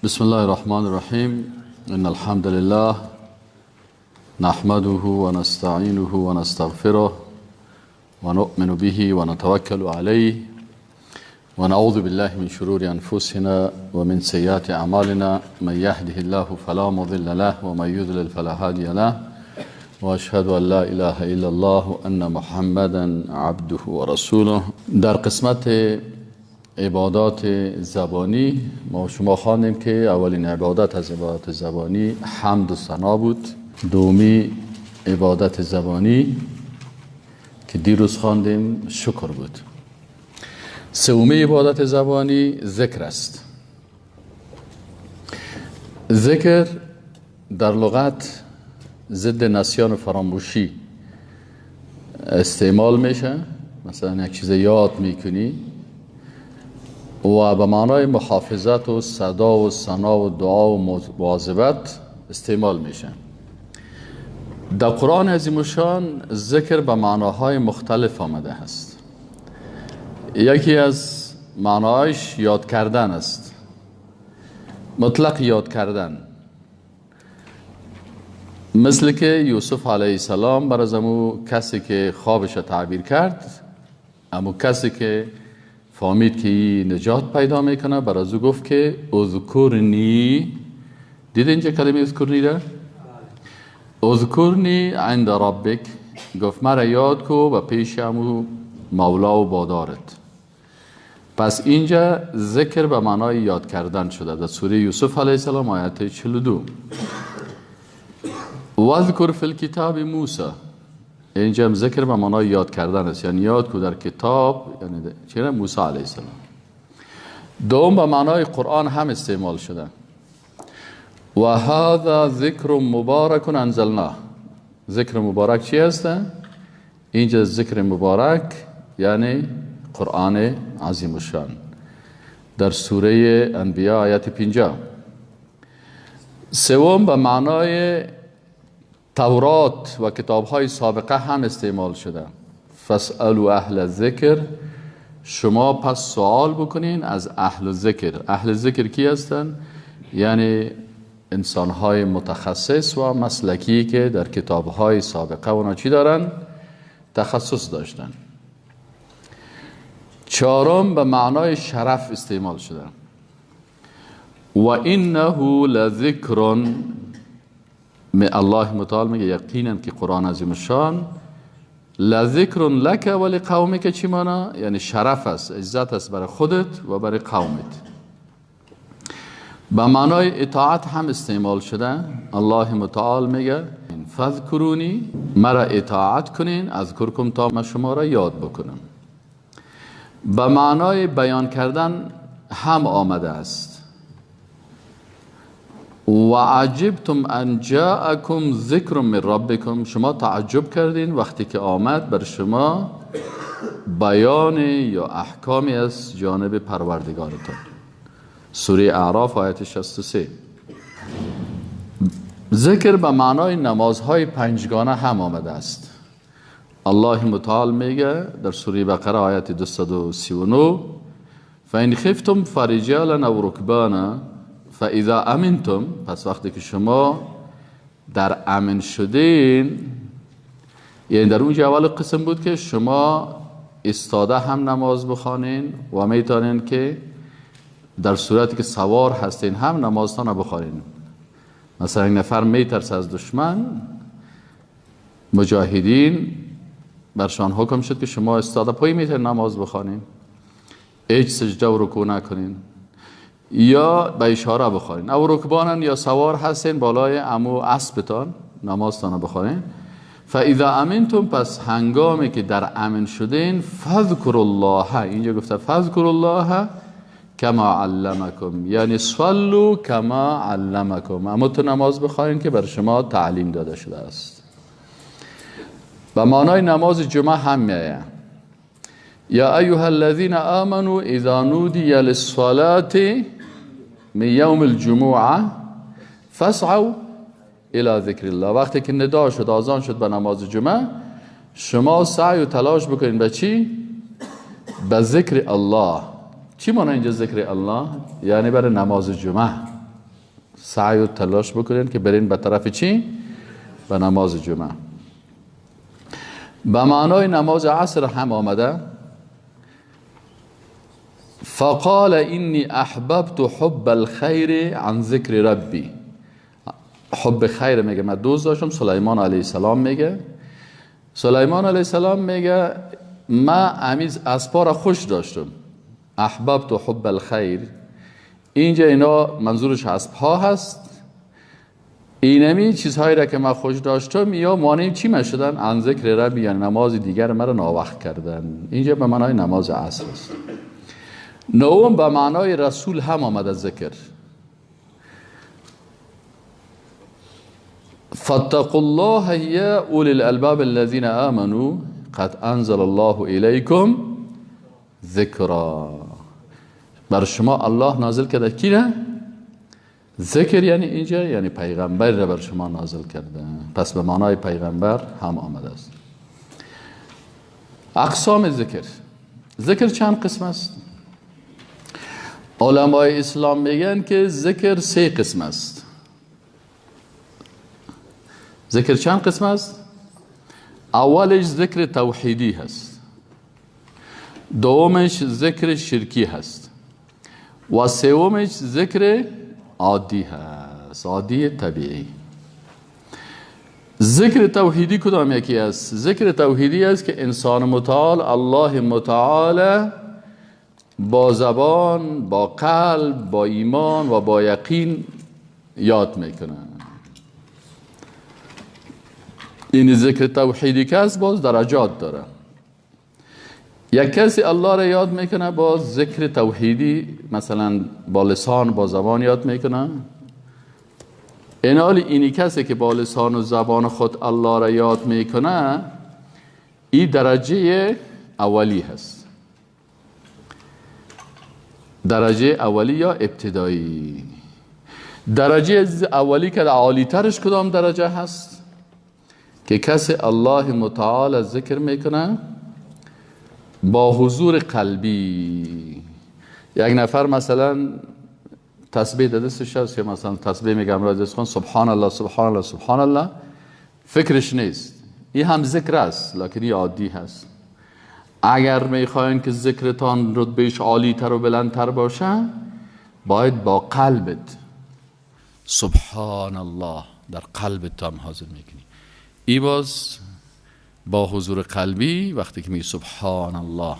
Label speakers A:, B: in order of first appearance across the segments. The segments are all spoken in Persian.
A: بسم الله الرحمن الرحیم. ان الحمد لله نحمده ونستعینه ونستغفره ونؤمن به ونتوکل علیه ونعوذ بالله من شرور انفسنا ومن سیئات اعمالنا. من یهده الله فلا مضل له ومن یضلل فلا هادی له واشهد ان لا اله الا الله وان محمدا عبده ورسوله. در قسمت عبادات زبانی ما شما خواندیم که اولین عبادت از عبادت زبانی حمد و ثنا بود. دومی عبادت زبانی که دیروز خواندیم شکر بود. سومی عبادت زبانی ذکر است. ذکر در لغت ضد نسیان و فراموشی استعمال میشه. مثلا یک چیز یاد میکنی و به معنای محافظت و صدا و ثنا و دعا و مواظبت استعمال میشه. در قرآن عظیم الشان ذکر به معناهای مختلف آمده است. یکی از معنایش یاد کردن است، مطلق یاد کردن، مثل که یوسف علیه السلام بر از امو کسی که خوابش تعبیر کرد، امو کسی که فهمید که نجات پیدا میکنه، بر از او گفت که اذکرنی. دیده اینجا کلمه اذکرنی را؟ اذکرنی عند ربک، گفت مرا یاد کو و پیش امو مولا و بادارت. پس اینجا ذکر به معنای یاد کردن شده در سوره یوسف علیه السلام آیت 42. واذکر فی الکتاب موسی، اینجا هم ذکر به معنای یاد کردن است، یعنی یاد کو در کتاب، یعنی چرا موسی علیه السلام. دوم به معنای قرآن هم استعمال شده. و هذا ذکر مبارک انزلناه. ذکر مبارک چی است؟ اینجا ذکر مبارک یعنی قرآن عظیم الشان در سوره انبیاء آیت 50. سوم به معنای تورات و کتاب‌های سابقه هم استعمال شده. فاسألوا اهل الذکر، شما پس سوال بکنین از اهل ذکر. اهل ذکر کی هستن؟ یعنی انسان‌های متخصص و مسلکی که در کتاب‌های سابقه اونا چی دارن؟ تخصص داشتن. چهارم به معنای شرف استعمال شده. و انه لذکر، الله متعال میگه یقینا که قرآن عظیم الشان لذکر لک و لقومک، چی مانا؟ یعنی شرف است، عزت است برای خودت و برای قومت. به معنای اطاعت هم استعمال شده. الله متعال میگه فذکرونی، مرا اطاعت کنین، اذکرکم، تا من شما را یاد بکنم. به معنای بیان کردن هم آمده است. و عجبتم ان جاءکم ذکر من ربکم، شما تعجب کردین وقتی که آمد بر شما بیان یا احکامی از جانب پروردگارتان. سوره اعراف آیت 63. ذکر به معنای نمازهای پنجگانه هم آمده است. الله متعال میگه در سوره بقره آیت 239 فان خفتم فرجالا او رکبانا فاذا امنتم، پس وقتی که شما در امن شدین، یعنی در اونجا اول قسم بود که شما استاده هم نماز بخوانین و میتونین که در صورتی که سوار هستین هم نمازتان بخوانین. مثلا یک نفر میترسه از دشمن، مجاهدین برشان حکم شد که شما استاده پای میتونین نماز بخوانین، هیچ سجده و رکوع نکنین یا به اشاره بخوانین. او رکبانن یا سوار هستین بالای امو اسبتان نمازتان بخوانین. فاذا امنتم، پس هنگامی که در امن شدین، فذکر الله، اینجا گفته فذکر الله کما علمکم، یعنی صلوا کما علمکم، اما تو نماز بخوانین که بر شما تعلیم داده شده است. به معنای نماز جمعه هم میآید. یا ایها الذین آمنوا اذا نودی للصلاة من یوم الجمعه فاسعوا الی ذکر الله. وقتی که ندا شد، آذان شد به نماز جمعه، شما سعی و تلاش بکنین به چی؟ به ذکر الله. چی معنی اینجا ذکر الله؟ یعنی برای نماز جمعه. سعی و تلاش بکنین که برین به طرف چی؟ به نماز جمعه. به معنای نماز عصر هم آمده. فقال اینی احببت حب الخیر عن ذکر ربی. حب خیر میگه من دوست داشتم. سلیمان علیه السلام میگه، سلیمان علیه السلام میگه من امیز اسپا را خوش داشتم. احببت حب الخیر، اینجا اینا منظورش اسب ها هست. اینمی چیزهایی را که من خوش داشتم یا مانع چی مشدن؟ عن ذکر ربی، یعنی نماز دیگر مرا ناوقت کردن. اینجا به معنای نماز عصر است. نوم به معنای رسول هم آمده ذکر. فاتقوا الله یا اولی الالباب الذین آمنوا قد انزل الله الیکم ذکرا. بر شما الله نازل کرده کی را؟ ذکر، یعنی اینجا یعنی پیغمبر را بر شما نازل کرده. پس به معنای پیغمبر هم آمده است. اقسام ذکر. ذکر چند قسم است؟ علمای اسلام میگن که ذکر سه قسم است. ذکر چند قسم است؟ اولش ذکر توحیدی هست، دومش ذکر شرکی هست و سومش ذکر عادی هست، عادی طبیعی. ذکر توحیدی کدام یکی است؟ ذکر توحیدی است که انسان متعال، الله متعال، با زبان، با قلب، با ایمان و با یقین یاد میکنه. این ذکر توحیدی که است باز درجات داره. یک کسی الله را یاد میکنه با ذکر توحیدی، مثلا با لسان، با زبان یاد میکنه. اینالی اینی کسی که با لسان و زبان خود الله را یاد میکنه، این درجه اولی هست، درجه اولی یا ابتدایی. درجه اولی که عالی ترش کدام درجه هست؟ که کسی الله متعال ذکر میکنه با حضور قلبی. یک نفر مثلا تسبیح در دستش هست که مثلا تسبیح میگه امرای دست خون، سبحان الله سبحان الله سبحان الله، فکرش نیست. این هم ذکر است لکن این عادی هست. اگر میخواین که ذکرتان رتبهش عالی تر و بلندتر باشه، باید با قلبت سبحان الله در قلبت هم حاضر میکنی. ای باز با حضور قلبی وقتی که میگی سبحان الله،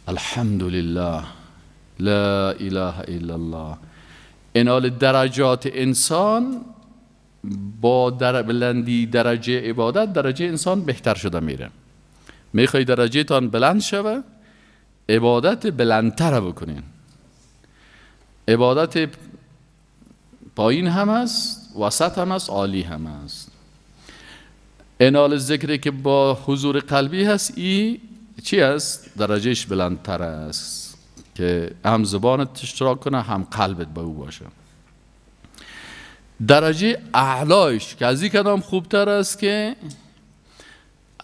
A: الحمدلله، لا اله الا الله، انال درجات انسان با بلندی درجه عبادت، درجه انسان بهتر شده میره. میخوای درجه تان بلند شوه، عبادت بلندتر بکنین. عبادت پایین هم هست، وسط هم هست، عالی هم هست. انال ذکری که با حضور قلبی هست، ای چی هست؟ درجهش بلندتر است که هم زبانت اشتراک کنه هم قلبت به او باشه. درجه اعلایش که از این کدام خوبتر است که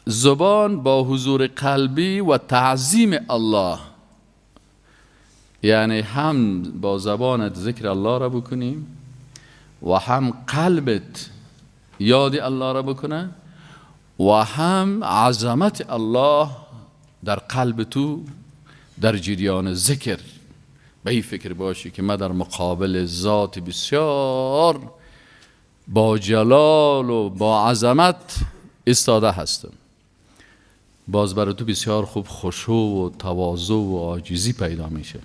A: زبان با حضور قلبی و تعظیم الله، یعنی هم با زبانت ذکر الله را بکنیم و هم قلبت یاد الله را بکنه و هم عظمت الله در قلب تو در جریان ذکر به این فکر باشی که من در مقابل ذات بسیار با جلال و با عظمت ایستاده هستم. باز برای تو بسیار خوب خشوع و تواضع و عاجزی پیدا میشه.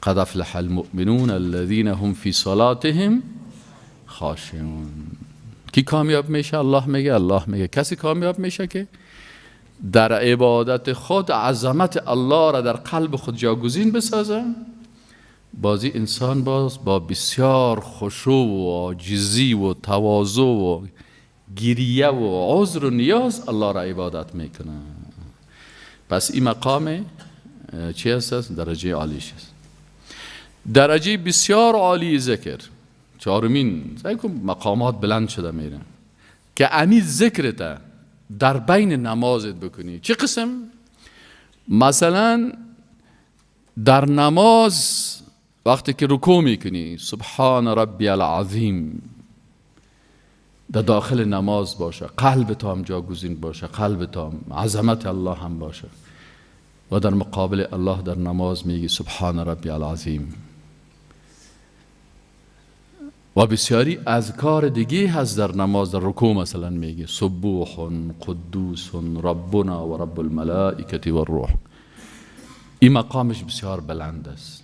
A: قد افلح المؤمنون الذين هم فی صلاتهم خاشعون. کی کامیاب میشه؟ الله میگه، الله میگه کسی کامیاب میشه که در عبادت خود عظمت الله را در قلب خود جاگزین بسازه. بازی انسان باز با بسیار خشوع و عاجزی و تواضع و گریه و عذر و نیاز الله را عبادت میکنه. پس این مقام چی هست؟ درجه عالیش است. درجه بسیار عالی ذکر، چهارمین، مقامات بلند شده میره که امی ذکرت در بین نمازت بکنی. چه قسم؟ مثلا در نماز وقتی که رکوع میکنی سبحان ربی العظیم در داخل نماز باشه، قلب تو هم جاگزین باشه، قلب تو هم عظمت الله هم باشه و در مقابل الله در نماز میگی سبحان ربی العظیم. و بسیاری اذکار دیگه هست در نماز، در رکوع مثلا میگه سبوح قدوس ربنا و رب الملائکة و الروح. این مقامش بسیار بلند است.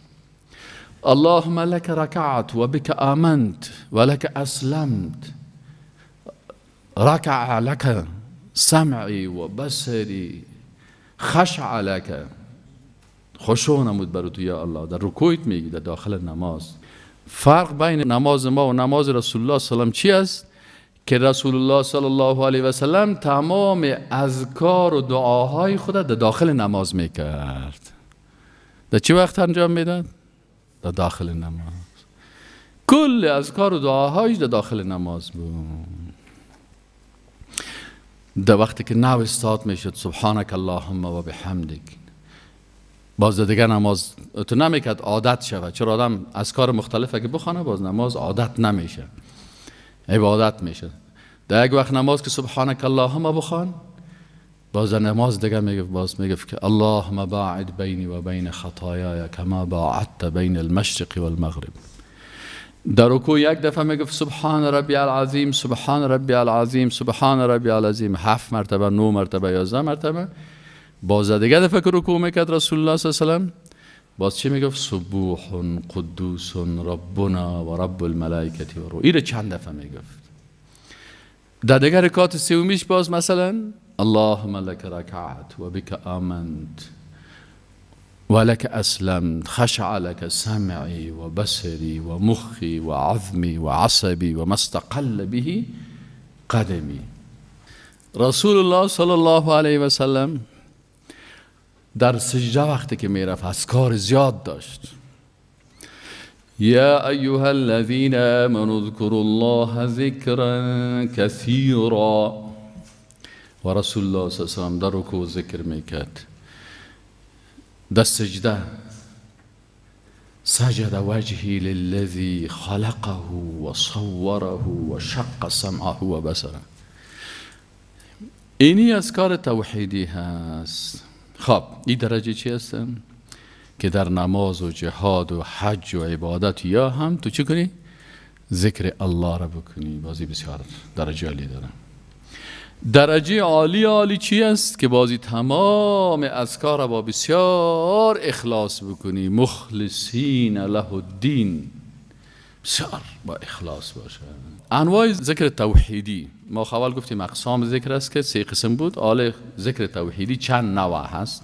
A: اللهم لك ركعت و بك آمنت و لك اسلمت، ركع لك سمعی و بصری، خشع لك، خشوع نمود بر تو یا الله. در رکوعت میگی در داخل نماز. فرق بین نماز ما و نماز رسول الله صلی الله علیه و سلم چی است؟ که رسول الله صلی الله علیه و سلم تمام اذکار و دعاهای خود در داخل نماز میکرد. در چه وقت انجام میداد؟ در داخل نماز. کل اذکار و دعاهایش در داخل نماز بود. در وقتی که نو استاد میشد سبحانک اللهم و بحمدک، باز دیگه نماز تو نمیکرد عادت شود. چرا آدم اذکار مختلفه که بخوانه باز نماز عادت نمیشه، عبادت میشه. در یک وقت نماز که سبحانک اللهم بخوان، باز نماز دیگه میگفت، باز میگفت که اللهم باعد بینی و بین خطایای کما باعدت بین المشرق والمغرب. در رکوع یک دفعه میگفت سبحان ربی العظیم، سبحان ربی العظیم، سبحان ربی العظیم، 7 مرتبه، 9 مرتبه، 11 مرتبه. باز دیگه دفعه که رکوع میکرد رسول الله صلی الله علیه و سلم، باز چی میگفت؟ سبوح قدوس ربنا و رب الملائکه و روح. اینو چند دفعه میگفت. در دیگه رکعت سومیش باز مثلا اللهم لك ركعت و بك آمنت و لك اسلمت، خشع لك سمعی و بصری و مخی و عظمی و عصبی و ما استقل به قدمی. رسول الله صلی الله علیه و سلم در سجده وقتی که میرفت اذکار زیاد داشت. یا ایها الذین آمنوا اذکروا الله ذکرا کثیرا. و رسول الله صلی الله علیه و سلم در رکوع ذکر میکرد. در سجده سجد وجهی للذی خلقه و صوره و شق سمعه و بصره. اینی اذکار توحیدی هست. خب این درجه چی هستن؟ که در نماز و جهاد و حج و عبادت یا هم تو چی کنی؟ ذکر الله را بکنی. بازی بسیار درجه عالی داره. درجه عالی عالی چی است؟ که بازی تمام اذکار را با بسیار اخلاص بکنی. مخلصین له الدین، بسیار با اخلاص باشه. انواع ذکر توحیدی ما اول گفتیم اقسام ذکر است که 3 قسم بود. آل ذکر توحیدی چند نوع هست.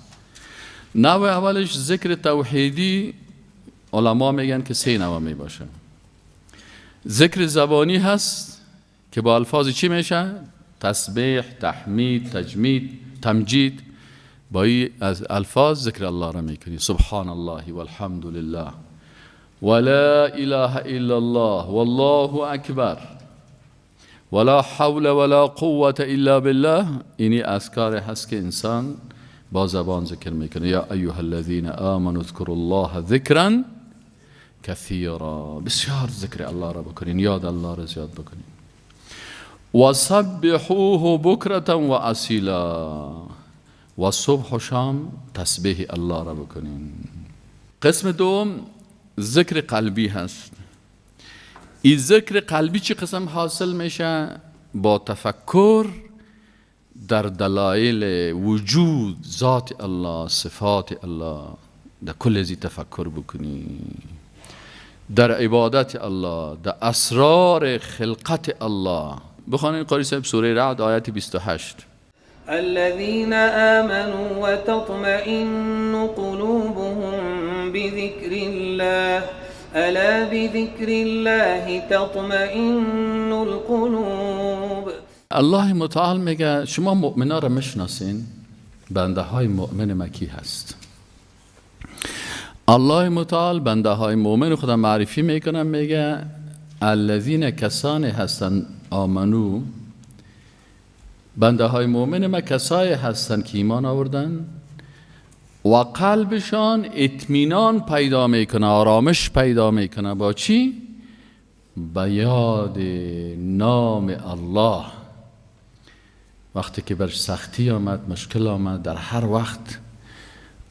A: نوع اولش ذکر توحیدی علما میگن که 3 نوع می باشه. ذکر زبانی هست که با الفاظ چی میشه؟ تسبیح، تحمید، تجمید، تمجید. با این از الفاظ ذکر الله را میکنی. سبحان الله والحمد لله ولا اله الا الله والله اکبر ولا حول ولا قوة الا بالله. اینی اذکار هست که انسان با زبان ذکر میکنه. یا ایها الذین آمنوا اذکروا الله ذکرا کثیرا. بسیار ذکر الله را بکنین، یاد الله را زیاد بکنین. و سبحوه بکرة و اصیلا. و صبح و شام تسبیح الله را بکنین. قسم دوم ذکر قلبی هست. این ذکر قلبی چه قسم حاصل میشه؟ با تفکر در دلایل وجود ذات الله، صفات الله، در کل ازی تفکر بکنی، در عبادت الله، در اسرار خلقت الله. بخوانید قاری صاحب سوره رعد آیت 28.
B: الذين آمنوا وتطمئن قلوبهم بذكر الله ألا بذكر الله تطمئن القلوب.
A: الله متعال میگه شما مؤمنا را میشناسین، بنده های مؤمن مکی هست. الله متعال بنده های مؤمن خدا معرفی میکنه، میگه الذین کسانی هستند آمنو، بنده های مؤمن ما کسایی هستند که ایمان آوردن و قلبشان اطمینان پیدا میکنه، آرامش پیدا میکنه. با چی؟ به یاد نام الله. وقتی که بر سختی آمد، مشکل آمد، در هر وقت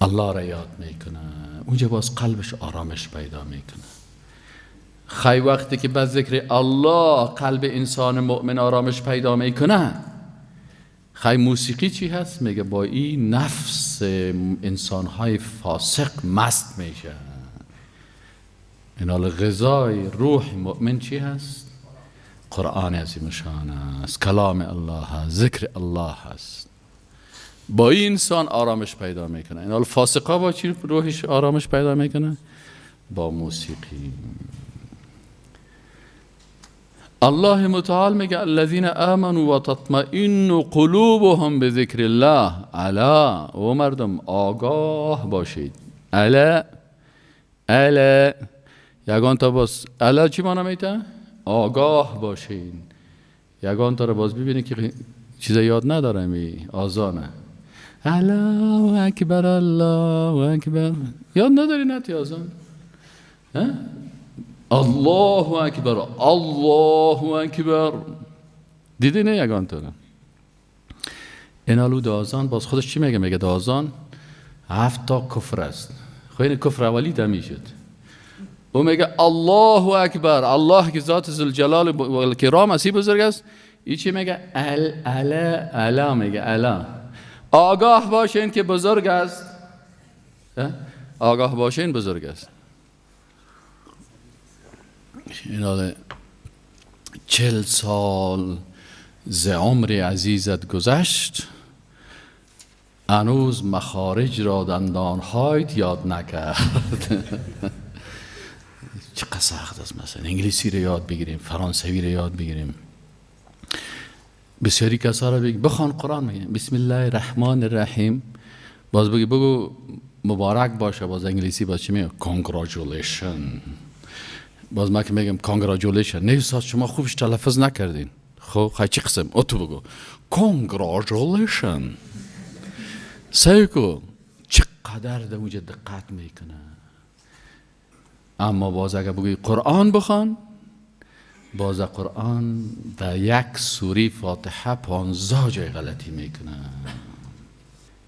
A: الله را یاد میکنه، اونجا باز قلبش آرامش پیدا میکنه. خی وقتی که به ذکر الله قلب انسان مؤمن آرامش پیدا میکنه، خی موسیقی چی هست؟ میگه با این نفس انسانهای فاسق مست میشه. این حال غذای روح مؤمن چی هست؟ قرآن عظیم شان است، کلام الله هست، ذکر الله هست. با این انسان آرامش پیدا میکنه. این حال فاسقا با چی روحش آرامش پیدا میکنه؟ با موسیقی. الله متعال میگه الذین آمنوا و تطمئن قلوبهم بذکر الله. الا و مردم آگاه باشید. الا الا یگان تا باز الا چی معنی میته؟ آگاه باشین. یگان تا رو باز ببینید که چیز یاد نداره، می آذانه الله اکبر الله اکبر یاد نداری نه تی آذان؟ الله اکبر الله اکبر دیدی نه یگان تا رو؟ اینالو آذان باز خودش چی میگه؟ میگه آذان 7 تا کفر است. خب این کفر اولی دمی شد. او میگه الله اکبر، الله که ذات ذوالجلال و الکرام است، بزرگ است. این چی میگه؟ ال الا الا میگه الا آگاه باشین که بزرگ است. آگاه باشین بزرگ است. این 40 سال ز عمر عزیزت گذشت، هنوز مخارج را دندانهایت یاد نکرد. چقدر سخت است مثلا انگلیسی رو یاد بگیریم، فرانسوی رو یاد بگیریم. بسیاری کسا رو بگی بخوان قرآن، میگن بسم الله الرحمن الرحیم، باز بگی بگو مبارک باشه، باز انگلیسی باز چی میگه؟ congratulation. باز ما که میگم congratulation، نه استاد شما خوبش تلفظ نکردین. خب خیلی چی قسم؟ او تو بگو congratulation. سعی کو چقدر در اونجا دقت میکنه. اما باز اگر بگوی قرآن بخوان، باز قرآن در یک سوره فاتحه 15 جای غلطی میکنه.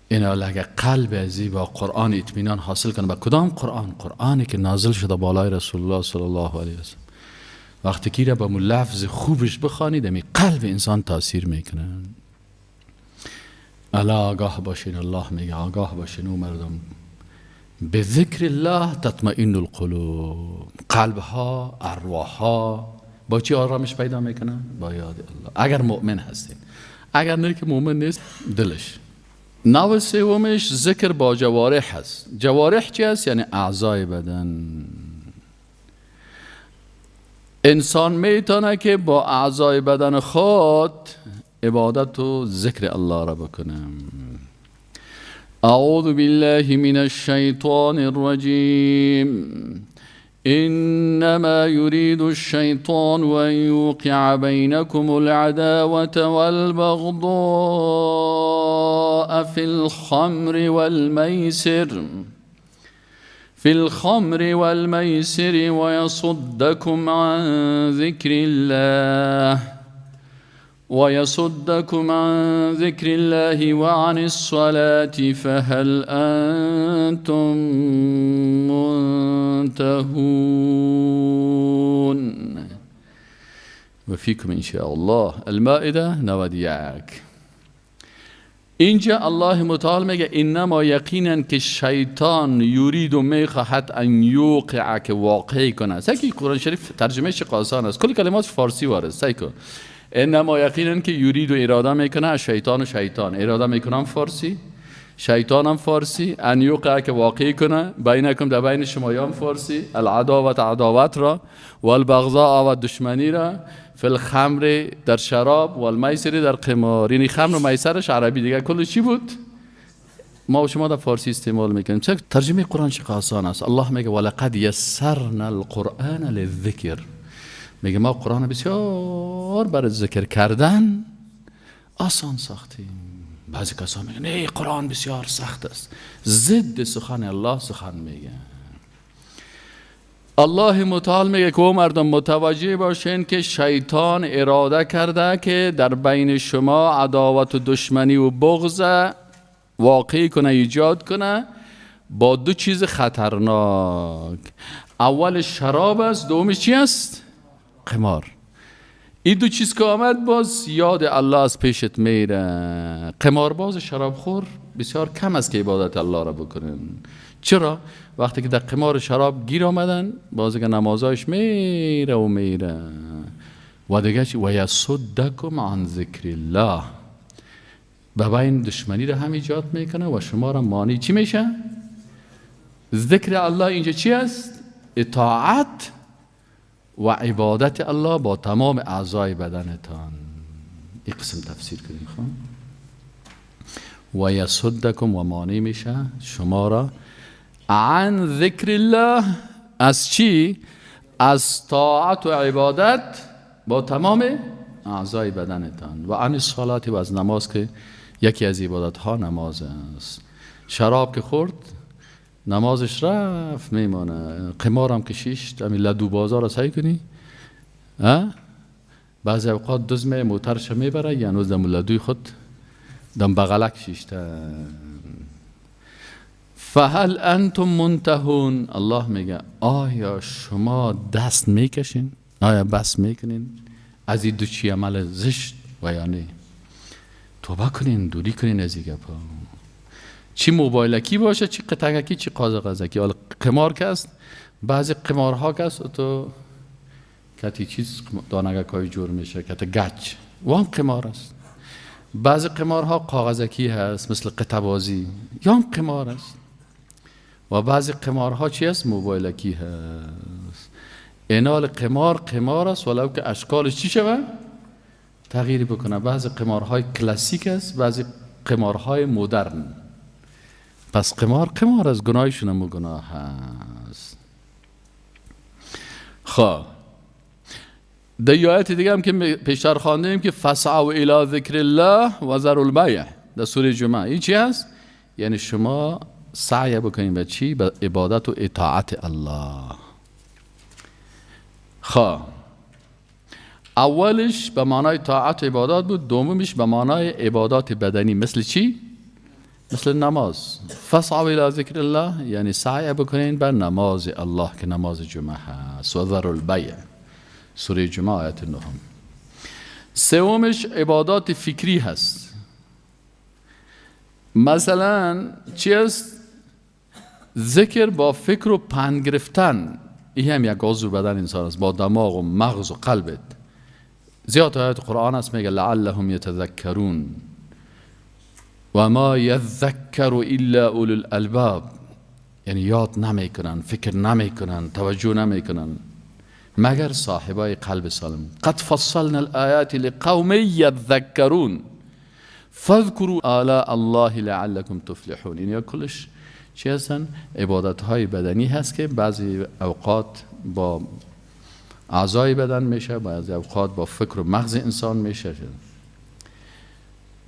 A: این حال اگر قلب ازی با قرآن اطمینان حاصل کنه، با کدام قرآن؟ قرآنی که نازل شده بالای رسول الله صلی الله علیه وسلم. وقتی که را با لفظ خوبش بخوانید، می قلب انسان تاثیر میکنه. الا آگاه باشین، الله میگه آگاه باشین او مردم، به ذکر الله تطمئن القلوب. قلب ها، ارواح ها با چی آرامش پیدا میکنن؟ با یاد الله. اگر مؤمن هستین، اگر نه که مؤمن نیست دلش. نوع سومش ذکر با جوارح هست. جوارح چی هست؟ یعنی اعضای بدن. انسان میتونه که با اعضای بدن خود عبادت و ذکر الله را بکنه. اعوذ بالله من الشیطان الرجیم. انما يريد الشیطان ان يوقع بینکم العداوة والبغضاء في الخمر والميسر ويصدكم عن ذكر الله وعن الصلاة فهل أنتم منتهون. وفيكم إن شاء الله. المائدة 91. اینجا الله متعال میگه انما یقینا که شیطان یرید و میخواهد ان یوقع، که واقع کنه. سعی قرآن شریف ترجمه چه آسان است، کل کلمات فارسی وارد. سعی کن انما یقینا که یرید و اراده میکنه، شیطان و شیطان اراده میکنم فارسی، شیطان هم فارسی، ان یوقع که واقع کنه، بینکم در بین شمایان فارسی، العداوت عداوت را، والبغضاء و دشمنی را، فی الخمر در شراب، والمیسر در قمار. یعنی خمر و میسرش عربی دیگه کل چی بود؟ ما و شما در فارسی استعمال میکنیم. ترجمه قرآن چقدر آسان است. الله میگه ولقد یسرنا القرآن للذکر. میگه ما قرآن بسیار برای ذکر کردن آسان ساختیم. بعضی کسا میگن ای قرآن بسیار سخت است، ضد سخن الله سخن میگن. الله متعال میگه که او مردم متوجه باشین که شیطان اراده کرده که در بین شما عداوت و دشمنی و بغض واقع کنه، ایجاد کنه با دو چیز خطرناک. اول شراب است، دومش چی است؟ قمار. این دو چیز که آمد باز یاد الله از پیشت میره. قمارباز شرابخور بسیار کم است که عبادت الله را بکنن. چرا؟ وقتی که در قمار شراب گیر آمدن باز که نمازایش میره و میره و دیگه چی؟ و یصدکم عن ذکر الله، به بین دشمنی را هم ایجاد میکنه و شما را مانع چی میشه؟ ذکر الله اینجا چی است؟ اطاعت و عبادت الله با تمام اعضای بدنتان. این قسم تفسیر کنیم. خب و یصدکم و مانع میشه شما را عن ذکر الله، از چی؟ از طاعت و عبادت با تمام اعضای بدنتان، و عن الصلاة و از نماز که یکی از عبادت ها نماز است. شراب که خورد نمازش رفت میمانه، قمارم که شیشت، همین لدو بازار را سعی کنی بعضی اوقات دزمه موترش میبره، یعنی دم لدوی خود دم بغلک شیشته. فهل انتم منتهون، الله میگه آیا شما دست میکشین؟ آیا بس میکنین از این دو چی عمل زشت و یا نه؟ توبه کنین، دوری کنین از این گپا. چی موبایلکی باشه، چی قطعکی، چی قازقازکی. حالا قمار که است، بعضی قمارها که است تو کتی چیز دانگک های جور میشه، کتی گچ، و هم قمار است. بعضی قمارها کاغذکی هست مثل قطع بازی، یا هم قمار است. و بعضی قمارها چی است؟ موبایلکی هست. اینال قمار قمار است، ولو که اشکالش چی شوه؟ تغییر بکنه. بعضی قمارهای کلاسیک است، بعضی قمارهای مدرن. پس قمار قمار است، گناهشون هم گناه هست. خب در آیت دیگه هم که پیشتر خواندیم که فسعوا الی ذکر الله و ذروا البیع در سوره جمعه، این چی هست؟ یعنی شما سعی بکنید به چی؟ به عبادت و اطاعت الله. خب اولش به معنای طاعت و عبادات بود، دومش به معنای عبادات بدنی، مثل چی؟ مثل نماز. فسعوا الی ذکر الله یعنی سعی بکنین به نماز الله که نماز جمعه هست. و ذروا البیع، سوره جمعه آیت 9. سومش عبادات فکری هست. مثلا چی است؟ ذکر با فکر و پند گرفتن، این هم یک عضو بدن انسان است، با دماغ و مغز و قلبت. زیاد آیات قرآن است میگه لعلهم یتذکرون و ما یذکر الا اولو الالباب، یعنی یاد نمیکنن، فکر نمیکنن، توجه نمیکنن مگر صاحبای قلب سالم. قد فصلنا الآیات لقوم یذکرون فاذکروا آلاء الله لعلکم تفلحون. این کلش چی هستن؟ عبادت های بدنی هست که بعضی اوقات با اعضای بدن میشه، بعضی اوقات با فکر و مغز انسان میشه.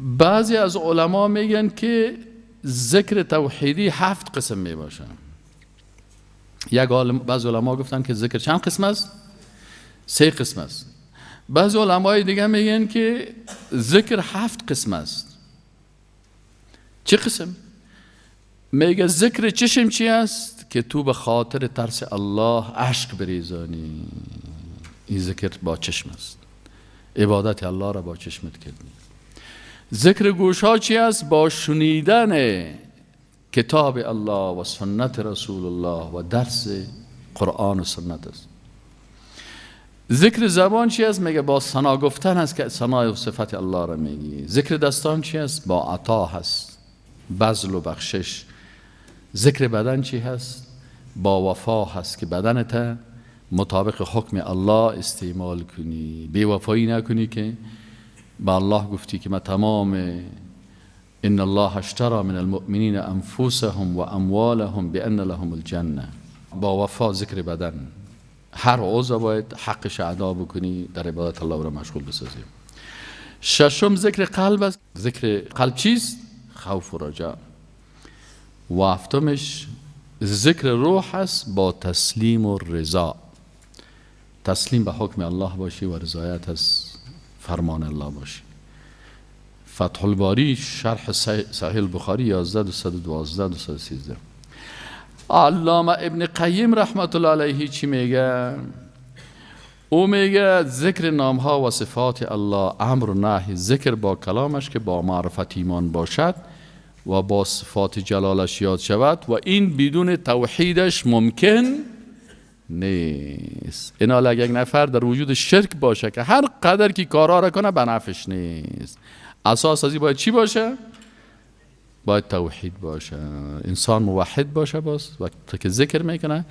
A: بعضی از علما میگن که ذکر توحیدی 7 قسم میباشه. یک عالم، بعضی علما گفتن که ذکر چند قسم است؟ 3 قسم است. بعضی علمای دیگه میگن که ذکر 7 قسم است. چه قسم؟ میگه ذکر چشم چی است؟ که تو به خاطر ترس الله اشک بریزانی. این ذکر با چشم است، عبادت الله را با چشمت کردی. ذکر گوش ها چی است؟ با شنیدن کتاب الله و سنت رسول الله و درس قرآن و سنت است. ذکر زبان چی است؟ میگه با ثنا گفتن است که ثنا و صفت الله را میگی. ذکر دستان چی است؟ با عطا هست، بذل و بخشش. ذکر بدن چی هست؟ با وفا هست که بدنت مطابق حکم الله استعمال کنی، بی وفایی نکنی که به الله گفتی که ما تمام ان الله اشترى من المؤمنین انفسهم و اموالهم بان لهم الجنه. با وفا ذکر بدن، هر عضو باید حقش ادا بکنی، در عبادت الله را مشغول بسازیم. ششم ذکر قلب است. ذکر قلب چیست؟ خوف و رجا. و هفتمش ذکر روح است با تسلیم و رضا. تسلیم به حکم الله باشی و رضایت از فرمان الله باشی. فتح الباری شرح صحیح البخاری 11 212 213. علامه ابن قیم رحمت الله علیه چی میگه؟ او میگه ذکر نام ها و صفات الله، امر و نهی، ذکر با کلامش که با معرفت ایمان باشد و با صفات جلالش یاد شود و این بدون توحیدش ممکن نیست. اینا اگه یک نفر در وجود شرک باشه که هر قدر که کارا را کنه به نفعش نیست. اساس از این باید چی باشه؟ باید توحید باشه. انسان موحد باشه. باز وقتی که ذکر میکنه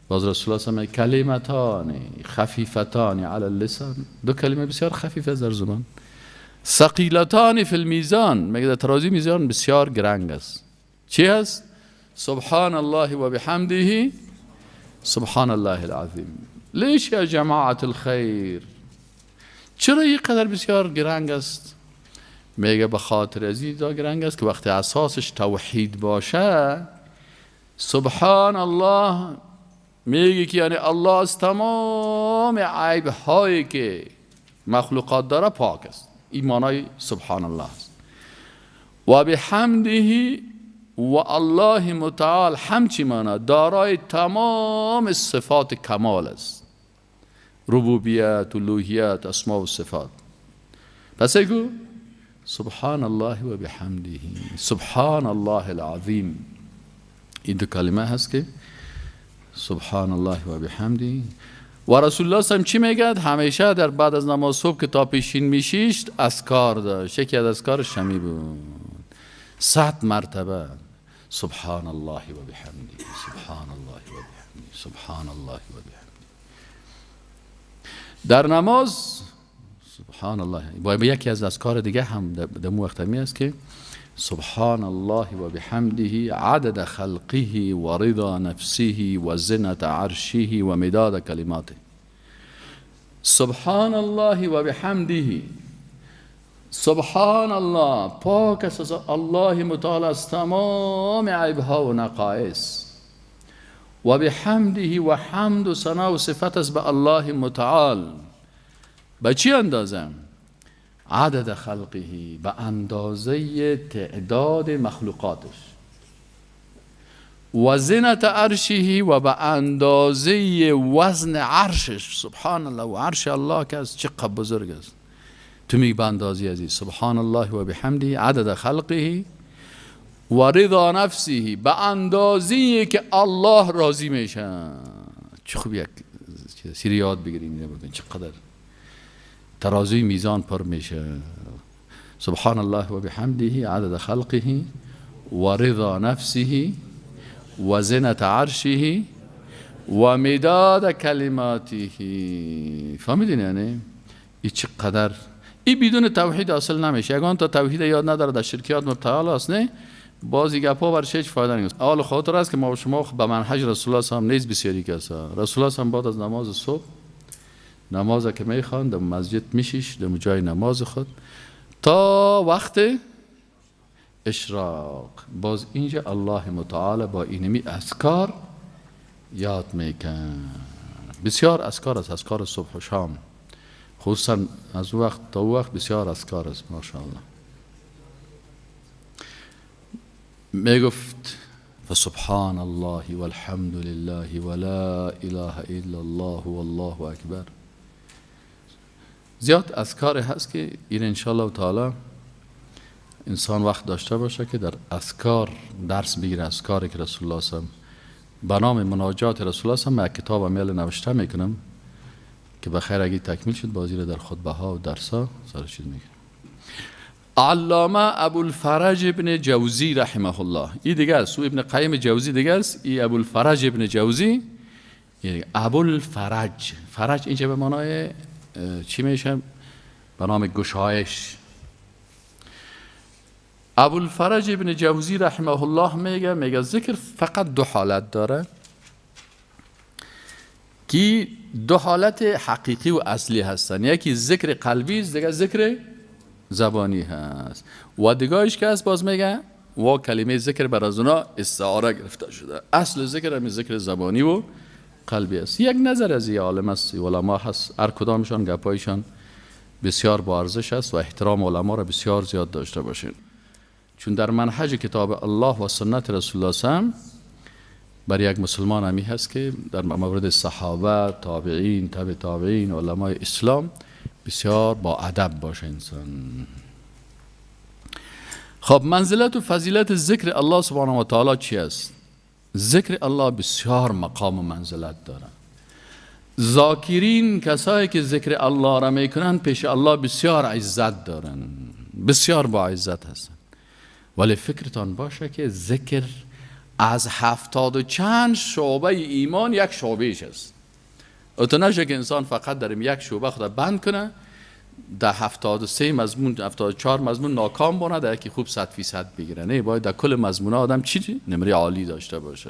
A: باز رسول الله صلی الله علیه و کلمتان خفیفتان علی اللسان، دو کلمه بسیار خفیف در زبان، ثقیلتان فی المیزان، میگه در ترازی میزان بسیار گرنگ است. چی هست؟ سبحان الله و بحمده سبحان الله العظیم. لیش یا جماعت الخیر چرا این قدر بسیار گرنگ است؟ میگه به خاطر از این گرنگ است که وقتی اساسش توحید باشه، سبحان الله میگه که یعنی الله از تمام عیب هایی که مخلوقات داره پاک است. این معنای سبحان الله است. و بحمده و الله متعال همچی معنا دارای تمام صفات کمال است، ربوبیت، الوهیت، اسماء و صفات. پس اگو سبحان الله و بحمده سبحان الله العظیم، این دو کلمه هست که سبحان الله و بحمده. و رسول الله صلی چی میگه؟ همیشه در بعد از نماز صبح که تا پیشین میشیشت اذکار داشت. یکی از اذکارش همی بود، 100 مرتبه سبحان الله و بحمده سبحان الله و بحمده سبحان الله و بحمده در نماز. سبحان الله. با یکی از اذکار دیگه هم در مو وقت همی است که سبحان الله و بحمده عدد خلقه و رضا نفسه و زنة عرشه و مداد کلماته. سبحان الله و بحمده، سبحان الله پاک است الله متعال از تمام عیبها و نقائص، و بحمده و حمد و ثنا و صفت است به الله متعال. به چی اندازه؟ عدد خلقه، به اندازه تعداد مخلوقاتش، و زنة عرشه و به اندازه وزن عرشش. سبحان الله، و عرش الله که از چقدر بزرگ است، تو میگی به اندازه ازی. سبحان الله و بحمده عدد خلقه و رضا نفسه، به اندازه که الله راضی میشه. چه خوب یک سری یاد بگیریم چقدر ترازوی میزان پر میشه. سبحان الله و بحمده عدد خلقه و رضا نفسه و زنة عرشه و مداد کلماته. فهمیدین یعنی این چقدر؟ این بدون توحید اصل نمیشه. اگه تا توحید یاد نداره در شرکیات مبتلا است، نه بازی گپا برش هیچ فایده نیست. اول خاطر است که ما و شما به منهج رسول الله صلی الله علیه و نیز بسیاری کسا. رسول الله صلی بعد از نماز صبح نماز که میخواند در مسجد میشیش در جای نماز خود تا وقت اشراق. باز اینجا الله متعال با اینمی اذکار یاد میکن. بسیار اذکار است، اذکار صبح و شام، خصوصا از وقت تا وقت بسیار اذکار است ماشاءالله. میگفت فسبحان الله والحمد لله ولا اله الا الله والله اکبر. زیاد اذکار هست که این انشاءالله تعالی انسان وقت داشته باشه که در اذکار درس بگیره. اذکاری که رسول الله صلی به نام مناجات رسول الله صلی من کتاب امیل نوشته میکنم که بخیر اگه تکمیل شد بازی رو در خطبه ها و درس ها سر چیز میکنم. علامه ابوالفرج ابن جوزی رحمه الله، این دیگه است، او ابن قیم جوزی دیگه است، این ابوالفرج ابن جوزی. ابوالفرج، فرج اینجا به معنای چی میشه؟ به نام گشایش. ابوالفرج ابن جوزی رحمه الله میگه ذکر فقط دو حالت داره که دو حالت حقیقی و اصلی هستن. یکی ذکر قلبی است، دیگه ذکر زبانی هست. و دیگهش که هست باز میگه و کلمه ذکر بر از اونا استعاره گرفته شده. اصل ذکر همین ذکر زبانی و قلبی است. یک نظر از یه عالم است، علما هست، هر کدامشان گپایشان بسیار با ارزش است و احترام علما را بسیار زیاد داشته باشین، چون در منهج کتاب الله و سنت رسول الله صلی بر یک مسلمان همی هست که در مورد صحابه، تابعین، تبع تابعین، علمای اسلام بسیار با ادب باشه انسان. خب منزلت و فضیلت ذکر الله سبحانه و تعالی چی است؟ ذکر الله بسیار مقام و منزلت داره. ذاکرین، کسایی که ذکر الله را میکنن، پیش الله بسیار عزت دارن، بسیار با عزت هستن. ولی فکرتان باشه که ذکر از 70 و چند شعبه ایمان یک شعبهش است. اتو نشه که انسان فقط در یک شعبه خود بند کنه، در 73 مضمون 74 مضمون ناکام بونه، در یکی خوب 100% بگیره. نه، باید در کل مضمون آدم چی؟ نمره عالی داشته باشه.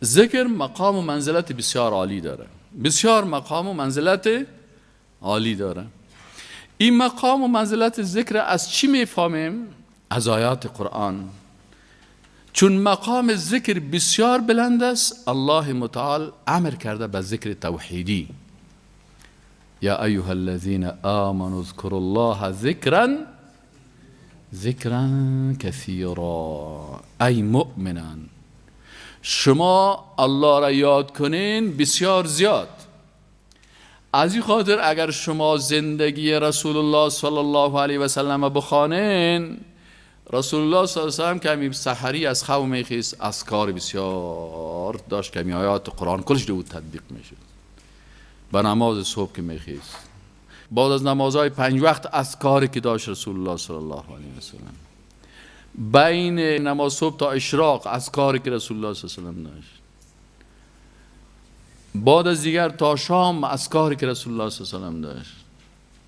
A: ذکر مقام و منزلت بسیار عالی داره، بسیار مقام و منزلت عالی داره. این مقام و منزلت ذکر از چی میفهمیم؟ از آیات قرآن. چون مقام ذکر بسیار بلند است، الله متعال امر کرده به ذکر توحیدی. یا ایها الذین آمنوا اذکروا الله ذکرا کثیرا. ای مؤمنان، شما الله را یاد کنین بسیار زیاد. از این خاطر اگر شما زندگی رسول الله صلی الله علیه و سلم بخوانین، رسول الله صلی الله علیه و سلم که همی سحری از خواب میخیست، اذکار بسیار داشت که همی آیات قرآن کلش دو تطبیق میشد. به نماز صبح که میخیست، بعد از نمازهای 5 وقت اذکاری که داشت رسول الله صلی الله علیه و سلم، بین نماز صبح تا اشراق اذکاری که رسول الله صلی الله علیه و سلم داشت، بعد از دیگر تا شام اذکاری که رسول الله صلی الله علیه و سلم داشت،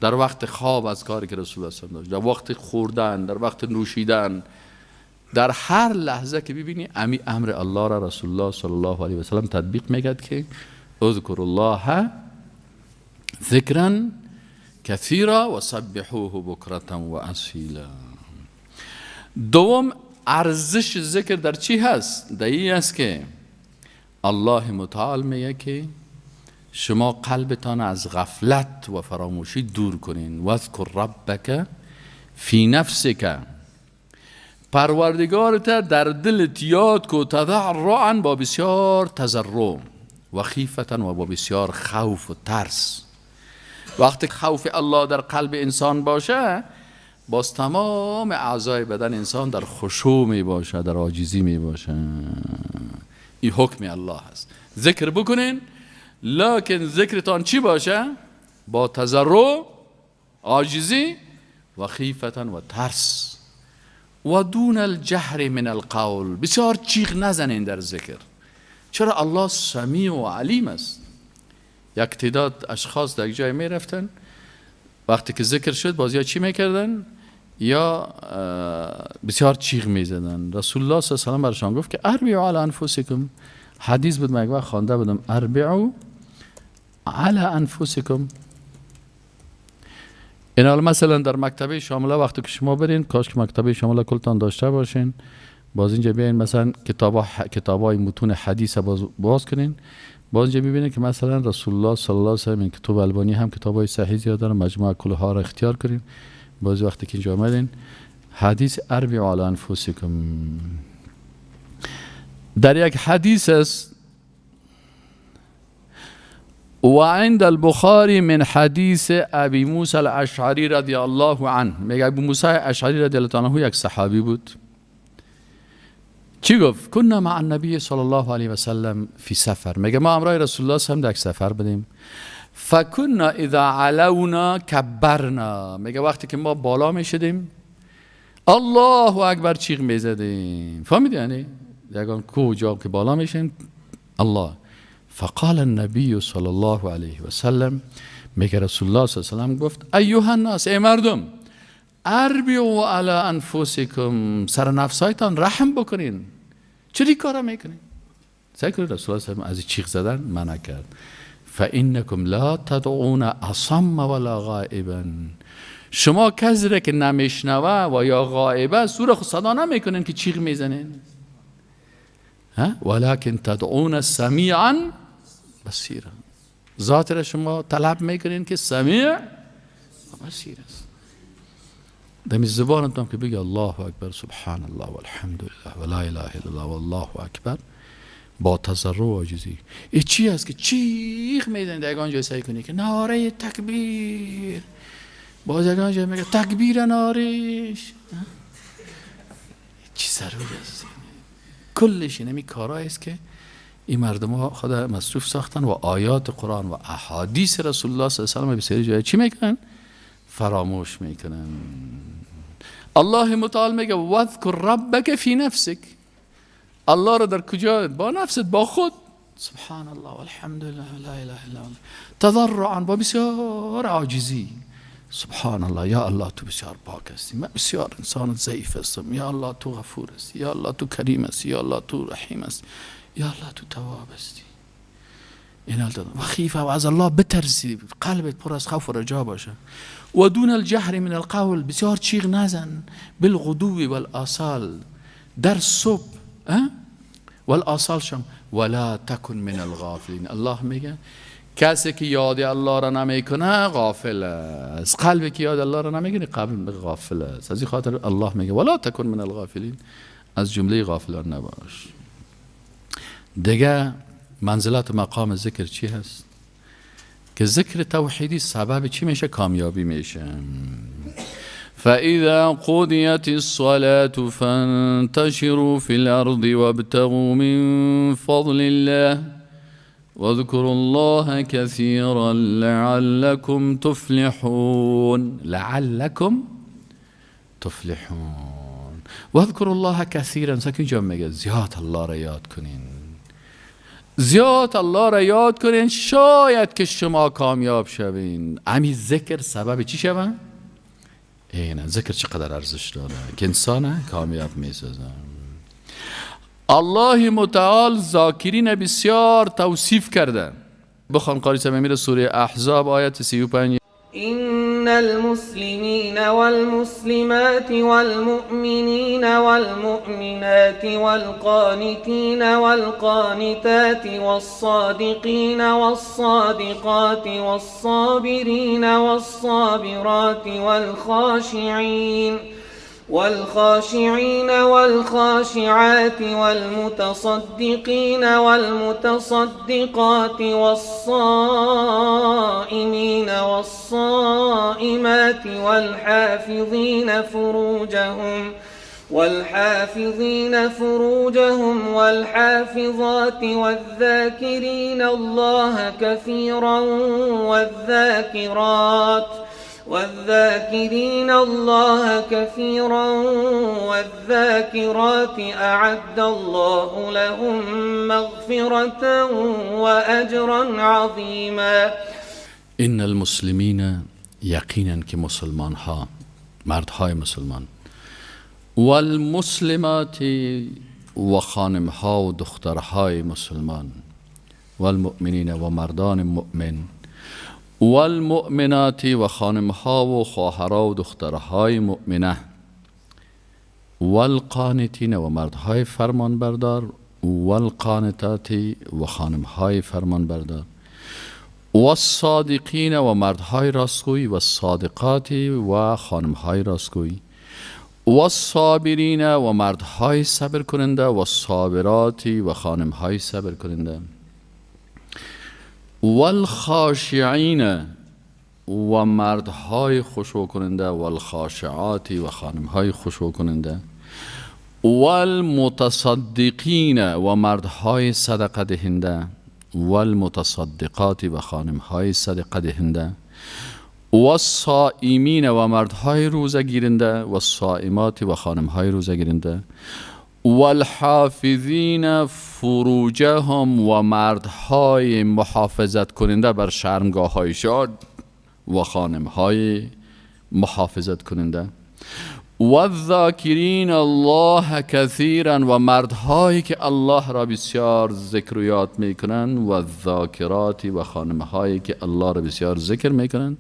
A: در وقت خواب اذکاری که رسول الله صلی الله علیه و سلم داشت، در وقت خوردن، در وقت نوشیدن، در هر لحظه که ببینی امی امر الله را رسول الله صلی الله علیه و سلم تطبیق میکرد که اذکر الله ذکرا کثیرا و سبحوه بکرة و اصیلا. دوم، ارزش ذکر در چی هست؟ در این است که الله متعال میگه که شما قلبتان از غفلت و فراموشی دور کنین. واذکر ربک فی نفسک، پروردگارت در دلت یاد کو، تضرعا، با بسیار تضرع، و خیفتا، و با بسیار خوف و ترس. وقتی خوف الله در قلب انسان باشه، باز تمام اعضای بدن انسان در خشوع می باشه، در عاجزی می باشه. این حکم الله هست. ذکر بکنین، لکن ذکرتان چی باشه؟ با تضرع، عاجزی و خیفتا و ترس. و دون الجهر من القول، بسیار چیغ نزنین در ذکر. چرا؟ الله سمیع و علیم است. یک تعداد اشخاص در یک جای می رفتن، وقتی که ذکر شد باز یا چی میکردن؟ یا بسیار چیغ میزدن. رسول الله صلی الله علیه و سلم برشان گفت که اربعوا علی انفسکم. حدیث بود، من یک وقت خوانده بودم، اربعوا علی انفسکم. این حال مثلا در مکتبه شامله وقتی که شما برین، کاش که مکتبه شامله کلتان داشته باشین، باز اینجا بیاین مثلا کتابای متون حدیث باز کنین، باز اینجا ببینید که مثلا رسول الله صلی الله علیه و سلم، این کتاب البانی هم کتابای صحیح زیاد داره، مجموعه کلها را اختیار کنین. باز وقتی که اینجا آمدین، حدیث اربعوا علی انفسکم در یک حدیث است، و عند البخاری من حدیث ابی موسی الاشعری رضی الله عنه. میگه ابو موسی اشعری رضی الله عنه یک صحابی بود. چی گفت؟ کنا مع النبی صلی الله علیه و سلم فی سفر. میگه ما همراه رسول الله صلی الله علیه و سلم در یک سفر بودیم. فکنا اذا علونا کبرنا. میگه وقتی که ما بالا میشدیم الله اکبر چیغ میزدیم. فهمیدی؟ یعنی یگان کجا که بالا میشیم الله. فقال النبی صلی الله علیه و سلم، میگه رسول الله صلی الله علیه و سلم گفت ایها الناس، ای مردم، اربعوا علی انفسکم، سر نفسایتان رحم بکنین. چرا این کارا میکنین؟ سعی کنید رسول الله صلی الله علیه و سلم از چیغ زدن منع کرد. فانکم لا تدعون اصم ولا غائبا، شما کسی را که نمیشنوه و یا غائبه است او را خود صدا نمیکنین که چیغ میزنین. ولکن تدعون سمیعا بصیرا. ذات را شما طلب میکنین که سمیع و بصیر است. دمی زبانتان که بگه الله اکبر، سبحان الله والحمد لله و لا اله الا الله والله اکبر، با تضرع و عاجزی. این چی است که چیغ میزنید؟ یگان جای سعی کنی که نعره تکبیر، باز یگان جای میگه تکبیر نارش. چی ضروری است؟ کلش اینمی کارایی است که این مردم ها خود مصروف ساختن و آیات قرآن و احادیث رسول الله صلی الله علیه و سلم بسیاری جای چی میکنن؟ فراموش میکنن. الله متعال میگه واذکر ربک فی نفسک. الله را در کجا؟ با نفست، با خود. سبحان الله والحمد لله لا اله الا الله، تضرعا، با بسیار عاجزی. سبحان الله، یا الله تو بسیار پاک هستی، من بسیار انسان ضعیف هستم، یا الله تو غفور هستی، یا الله تو کریم هستی، یا الله تو رحیم هستی، یا الله تو تواب هستی. این و خیفه و از الله بترسی، قلبت پر از خوف و رجا باشه. و دون الجهر من القول، بسیار چیغ نزن. بالغدو والآصال، در صبح والآصال شم. ولا تکن من الغافلین. الله میگه کسی که یاد الله را نمیکنه غافل است. قلبی که یاد الله را نمیکنه قلب غافل است. از این خاطر الله میگه ولا تکن من الغافلین، از جمله غافلان نباش. دیگه منزلت مقام ذکر چی هست؟ که ذکر توحیدی سبب چی میشه؟ کامیابی میشه. فإذا قضيت الصلاة فانتشروا في الأرض وابتغوا من فضل الله واذكروا الله كثيرا لعلكم تفلحون. لعلكم تفلحون. واذكروا الله كثيرا. ساکن جا میگه زیاد الله را یاد کنین، زیاد الله را یاد کنین، شاید که شما کامیاب شوین. امی ذکر سبب چی شوه؟ اینه ذکر چقدر ارزش داره که انسان کامیاب میسازه. الله متعال ذاکرین بسیار توصیف کرده. بخوان قاری صاحب سوره احزاب آیت 35.
B: إن المسلمين والمسلمات والمؤمنين والمؤمنات والقانتين والقانتات والصادقين والصادقات والصابرين والصابرات والخاشعين والخاشعات والمتصدقين والمتصدقات والصائمين والصائمات والحافظين فروجهم والحافظات والذاكرين الله كثيرا والذاكرين الله كثيرا والذاكرات أعد الله لهم مغفرة وأجرا عظيما.
A: إن المسلمين یقینا که مسلمان ها، مردهای مسلمان، والمسلمات و خانم ها و دخترهای مسلمان، والمؤمنین و مردان مؤمن، والمؤمنات و خانمها و خواهرها و دخترهای مؤمنه، والقانتین و مردهای فرمانبردار، والقانتات و خانمهای فرمانبردار، والصادقین و مردهای راستگوی، والصادقات و خانمهای راستگوی، والصابرین و مردهای صبر کننده، والصابرات و خانمهای صبر کننده، والخاشعین و مردهای خشوع کننده، والخاشعات و خانمهای خشوع کننده، والمتصدقین و مردهای صدقه دهنده، والمتصدقات و خانمهای صدقه دهنده، والصائمین و مردهای روزه گیرنده، والصائمات و خانمهای روزه گیرنده، والحافظین فروجهم و مردهای محافظت کننده بر شرمگاه های شاد و خانمهای محافظت کننده، والذاکرین الله کثیرا و مردهایی که الله را بسیار ذکر و یاد میکنند، والذاکرات و خانمهایی که الله را بسیار ذکر میکنند،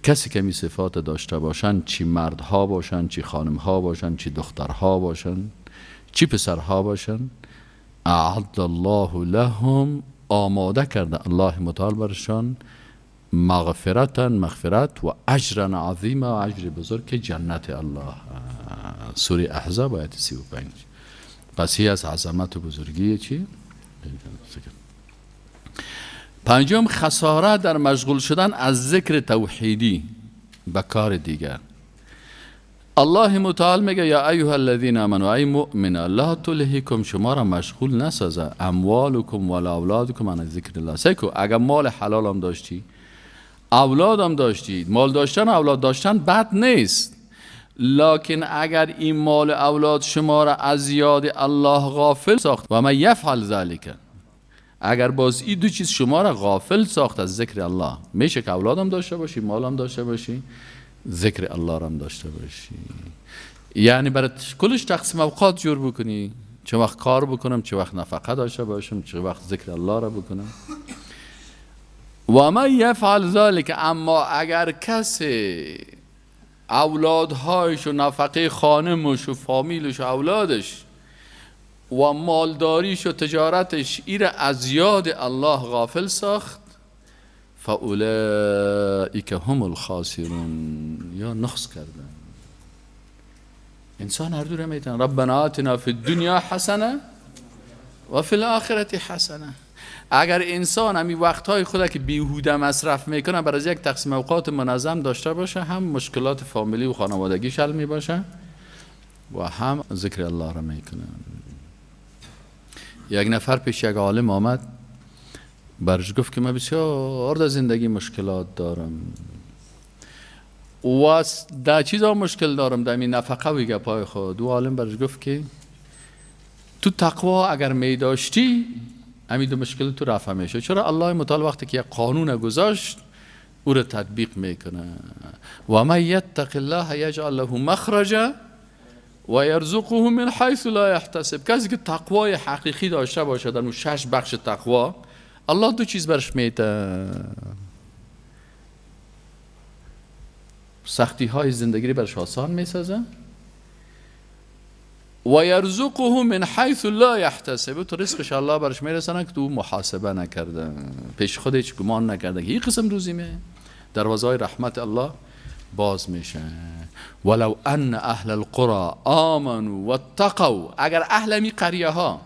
A: کسی که می صفات داشته باشند، چی مردها باشند، چی خانمها باشند، چی دخترها باشند، چی پسرها باشند، اعد الله لهم، آماده کرده الله متعال برشان مغفرتا، مغفرت، و اجرا عظیما، اجر بزرگ که جنت الله. سوره احزاب آیت 35. پس هی از عظمت و بزرگی چی؟ پنجم، خساره در مشغول شدن از ذکر توحیدی به کار دیگر. الله متعال میگه یا ایها الذین آمنوا، ای مؤمنا، لا تلهیکم، شما را مشغول نسازه، اموالکم ولا اولادکم عن ذکر الله. سیکو اگر مال حلال هم داشتی، اولاد هم داشتی، مال داشتن اولاد داشتن بد نیست، لکن اگر این مال اولاد شما را از یاد الله غافل ساخت، و من یفعل ذلک، اگر باز این دو چیز شما را غافل ساخت از ذکر الله، میشه که اولاد هم داشته باشی، مال هم داشته باشی، ذکر الله را هم داشته باشی. یعنی برای کلش تقسیم اوقات جور بکنی، چه وقت کار بکنم، چه وقت نفقه داشته باشم، چه وقت ذکر الله را بکنم. و من یفعل ذلک، اما اگر کسی اولادهایش و نفقه خانمش و فامیلش و اولادش و مالداریش و تجارتش ایره از یاد الله غافل ساخت، فاولئک هم الخاسرون، یا نقص کردن. انسان هر دو میتونه ربنا آتنا فی الدنیا حسنه و فی الاخرة حسنه. اگر انسان همین وقتهای خود که بیهوده مصرف میکنه برای یک تقسیم اوقات منظم داشته باشه، هم مشکلات فامیلی و خانوادگیش حل میباشه و هم ذکر الله را میکنه. یک نفر پیش یک عالم آمد، برش گفت که من بسیار در زندگی مشکلات دارم و در چیزا مشکل دارم، در این نفقه و گپای خود. دو عالم برش گفت که تو تقوا اگر می داشتی همین دو مشکل تو رفع میشه. چرا؟ الله متعال وقتی که یک قانون گذاشت او را تطبیق میکنه. و من یتق الله یجعل له مخرجا و یرزقه من حیث لا یحتسب. کسی که تقوای حقیقی داشته باشه در اون 6 بخش تقوا، الله دو چیز برش میده: سختی های زندگی برش آسان میسازه، و یرزقه من حیث لا یحتسب، تو رزقش الله برش میرسانه که تو محاسبه نکرده، پیش خودش گمان نکرده که این قسم روزی می دروازه های رحمت الله باز میشه. ولو ان اهل القرى آمنوا واتقوا، اگر اهل می قریه ها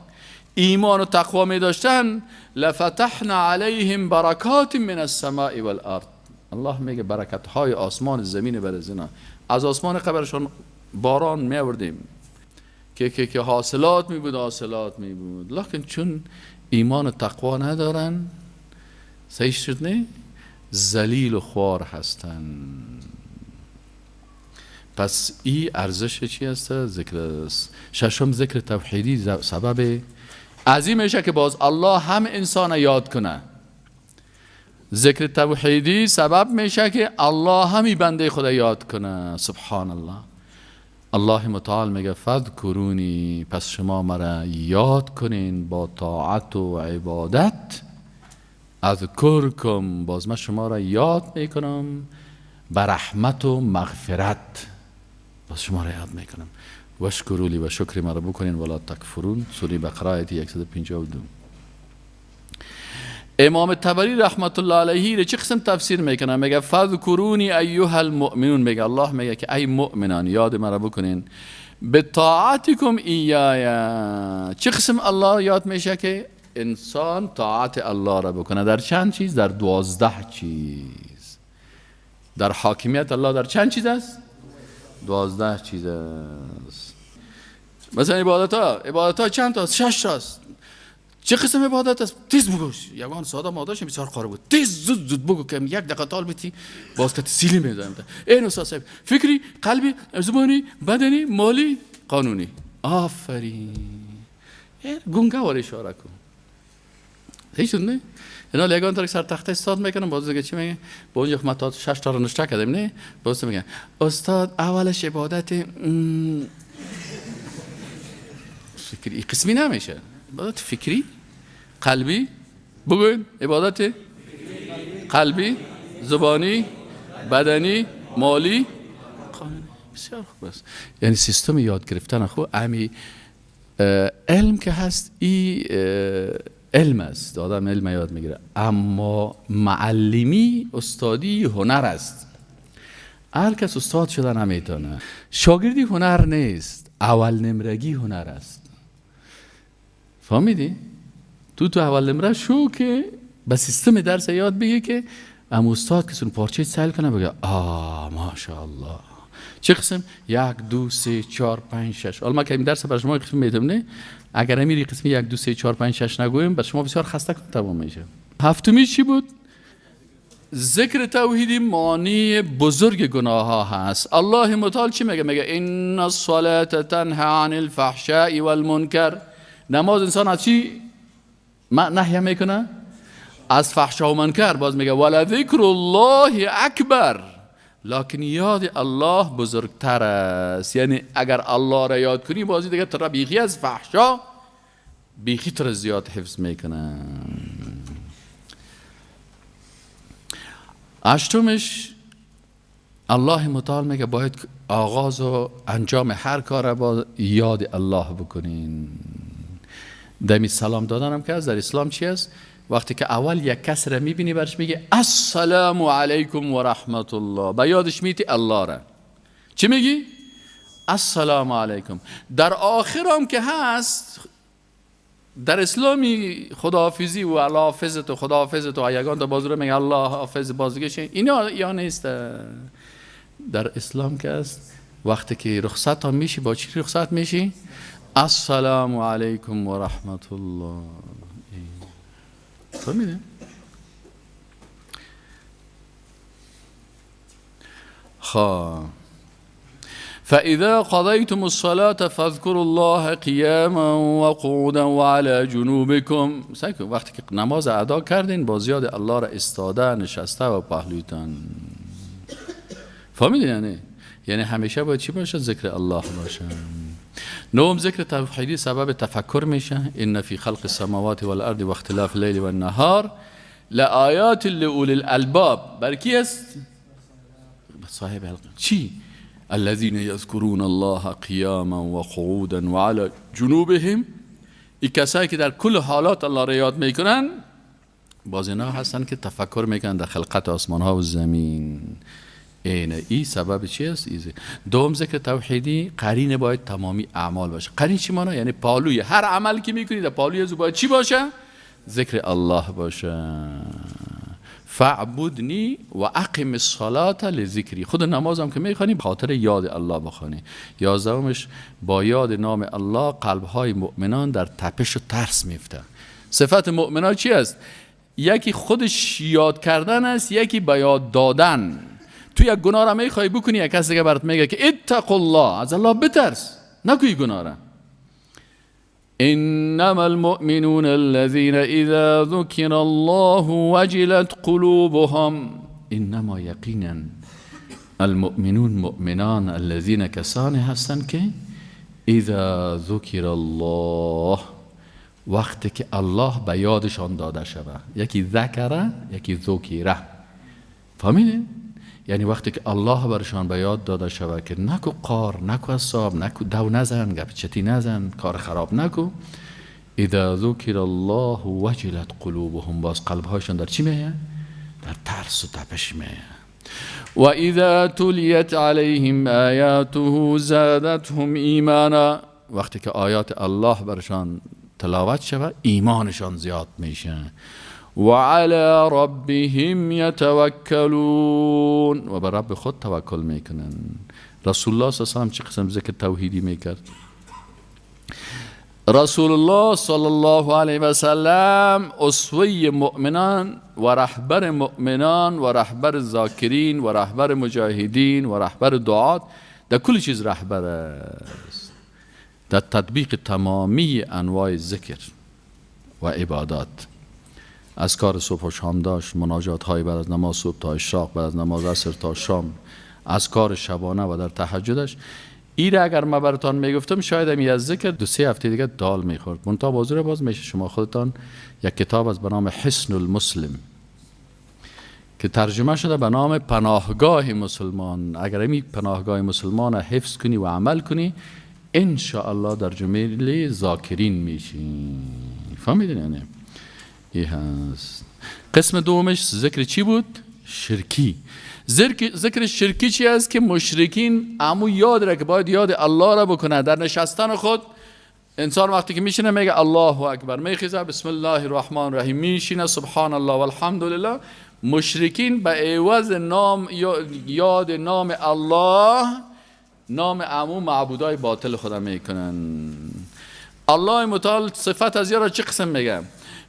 A: ایمان و تقوا می داشتن، لفتحنا علیهم برکات من السماء والارض. الله میگه برکت های آسمان زمین بر زینا، از آسمان قبرشون باران می آوردیم که حاصلات می بود، حاصلات می بود. لکن چون ایمان و تقوا ندارن، صحیح شد نه، ذلیل و خوار هستن. پس این ارزش چی هست؟ ذکر است. ششم، ذکر توحیدی سبب عظیم میشه که باز الله هم انسان یاد کنه. ذکر توحیدی سبب میشه که الله همی بنده خدا یاد کنه. سبحان الله. الله متعال میگه فذکرونی، پس شما مرا یاد کنین با طاعت و عبادت، اذکرکم، باز من شما را یاد میکنم به رحمت و مغفرت، باز شما را یاد میکنم. وشکرولی و شکر مرا بکنین ولا تکفرون. سوره بقره آیت 152. امام طبری رحمت الله علیه را چه قسم تفسیر میکنه؟ میگه فذکرونی ایها المؤمنون، میگه الله میگه که ای مؤمنان یاد مرا بکنین به طاعتکم ایایا. چه قسم الله یاد میشه؟ که انسان طاعت الله را بکنه در چند چیز؟ در 12 چیز. در حاکمیت الله در چند چیز است؟ 12 چیز است. مثلا عبادت ها چند تا؟ 6 تا است. چه قسم عبادت است؟ تیز بگو، یگان ساده ماداش بسیار قاره بود، تیز زود زود بگو که یک دقیقه تال بیتی باز که سیلی میزنم. این استاد صاحب فکری، قلبی، زبانی، بدنی، مالی، قانونی. آفرین، گونگه وار اشاره کن. هیچ نه اینا یگان ترک سر تخته استاد میکنم، باز دیگه چی میگه؟ با اونجا ما تا 6 تا رو نشته کردیم نه، باز میگه استاد اولش عبادت فکری قسمی نمیشه. عبادت فکری، قلبی، بگوین عبادت قلبی، زبانی، بدنی، مالی، قانونی. بسیار خوب است. یعنی سیستم یاد گرفتن خو امی علم که هست، ای علم است، آدم علم یاد میگیره، اما معلمی، استادی هنر است. هر کس استاد شده نمیتونه. شاگردی هنر نیست، اول نمرگی هنر است. فهمیدی؟ تو اول نمره شو که به سیستم درس یاد بگی که ام استاد کسون پارچه سیل کنه بگه آه ماشاءالله. چه قسم؟ 1 2 3 4 5 6. حالا ما که این درس برای شما قسم میتم نه، اگر امیری قسم 1 2 3 4 5 6 نگویم بر شما بسیار خسته کن تمام میشه. هفتمی چی بود؟ ذکر توحیدی معنی بزرگ گناه ها هست. الله متعال چی میگه؟ میگه ان الصلاة تنهى عن الفحشاء والمنکر. نماز انسان از چی نهی میکنه؟ از فحشا و منکر. باز میگه ولذکر الله اکبر، لکن یاد الله بزرگتر است. یعنی اگر الله را یاد کنی بازی دیگه تر بیخی از فحشا بیخی تر زیاد حفظ میکنه. هشتمش الله متعال میگه باید آغاز و انجام هر کار با یاد الله بکنین. دمی سلام دادنم که از در اسلام چی است؟ وقتی که اول یک کس را میبینی برش میگه السلام علیکم و رحمت الله، به یادش میتی الله را. چی میگی؟ السلام علیکم. در آخر هم که هست در اسلامی خداحافظی و الله حافظت و خداحافظت و یگان تا بازو رو میگه الله حافظ بازگشت، اینا یا نیست. در اسلام که است وقتی که رخصت هم میشی با چی رخصت میشی؟ السلام علیکم و رحمت الله. فهمیدی؟ خب فإذا قضيتم الصلاة فاذكروا الله قياما وقعودا وعلى جنوبكم. وقتی که نماز ادا کردین باز یاد الله را استاده، نشسته و پهلویتان. فهمیدین؟ یعنی همیشه باید چی باشه؟ ذکر الله باشه. نهم ذکر توحیدی سبب تفکر میشه. ان فی خلق السماوات والارض و اختلاف اللیل والنهار لآیات لأولی الالباب. بر کی است؟ صاحب عقل. چی؟ الذين يذكرون الله قياما وقعودا وعلى جنوبهم. این کسایی که در کل حالات الله را یاد میکنن باز اینا هستن که تفکر میکنن در خلقت آسمان ها و زمین. اینه این سبب چی است؟ دوم ذکر توحیدی قرین باید تمامی اعمال باشه. قرین چی مانا؟ یعنی پالوی هر عمل که میکنی در پالوی از باید چی باشه؟ ذکر الله باشه. فاعبدنی و اقم الصلاة لذکری. خود نماز هم که میخوانی خاطر یاد الله بخوانی. یازدهمش با یاد نام الله قلبهای مؤمنان در تپش و ترس میفته. صفت مؤمنان چی است؟ یکی خودش یاد کردن است، یکی به یاد دادن. تو یک گناه را میخوای بکنی، یک کس دیگه برات میگه که اتق الله، از الله بترس، نکوی گناه را. انما المؤمنون الذين اذا ذكر الله وجلت قلوبهم. انما یقینا المؤمنون مؤمنان الذين کسانی هستند که اذا ذکر الله، وقتی که الله به یادشان داده شود. یکی ذکره، یکی ذکره. فهمیدین؟ یعنی وقتی که الله برشان به یاد داده شود که نکو قار، نکو حساب، نکو دو نزن، گپ چتی نزن، کار خراب نکو. اذا ذکر الله وجلت قلوبهم، باز قلبهایشان در چی میه؟ در ترس و تپش میه. و اذا تلیت علیهم آیاته زادتهم ایمانا. وقتی که آیات الله برشان تلاوت شود ایمانشان زیاد میشه. و علی ربهم یتوکلون، و بر رب خود توکل میکنن. رسول الله صلی الله علیه و سلم چه قسم ذکر توحیدی میکرد؟ رسول الله صلی الله علیه و سلم اسوه مؤمنان و رهبر مؤمنان و رهبر ذاکرین و رهبر مجاهدین و رهبر دعات، در کل چیز رهبر است، در تطبیق تمامی انواع ذکر و عبادات. از کار صبح و شام داشت، مناجات های بعد از نماز صبح تا اشراق، بعد از نماز عصر تا شام، از کار شبانه و در تهجدش. ایره اگر ما براتان میگفتم شاید هم از ذکر 2-3 هفته دیگه دال میخورد. منتها بازور باز میشه شما خودتان یک کتاب از به نام حصن المسلم که ترجمه شده به نام پناهگاه مسلمان. اگر این پناهگاه مسلمان را حفظ کنی و عمل کنی ان شاء الله در جمله ذاکرین میشی. فهمیدین؟ یعنی این هست. قسم دومش ذکر چی بود؟ شرکی. ذکر شرکی چی است؟ که مشرکین امو یاد را که باید یاد الله را بکنه در نشستن خود. انسان وقتی که میشینه میگه الله اکبر، میخیزه بسم الله الرحمن الرحیم، میشینه سبحان الله والحمد لله. مشرکین به عوض نام یاد نام الله نام عمو معبودای باطل خدا میکنن. الله متعال صفت از یارا چه قسم میگه؟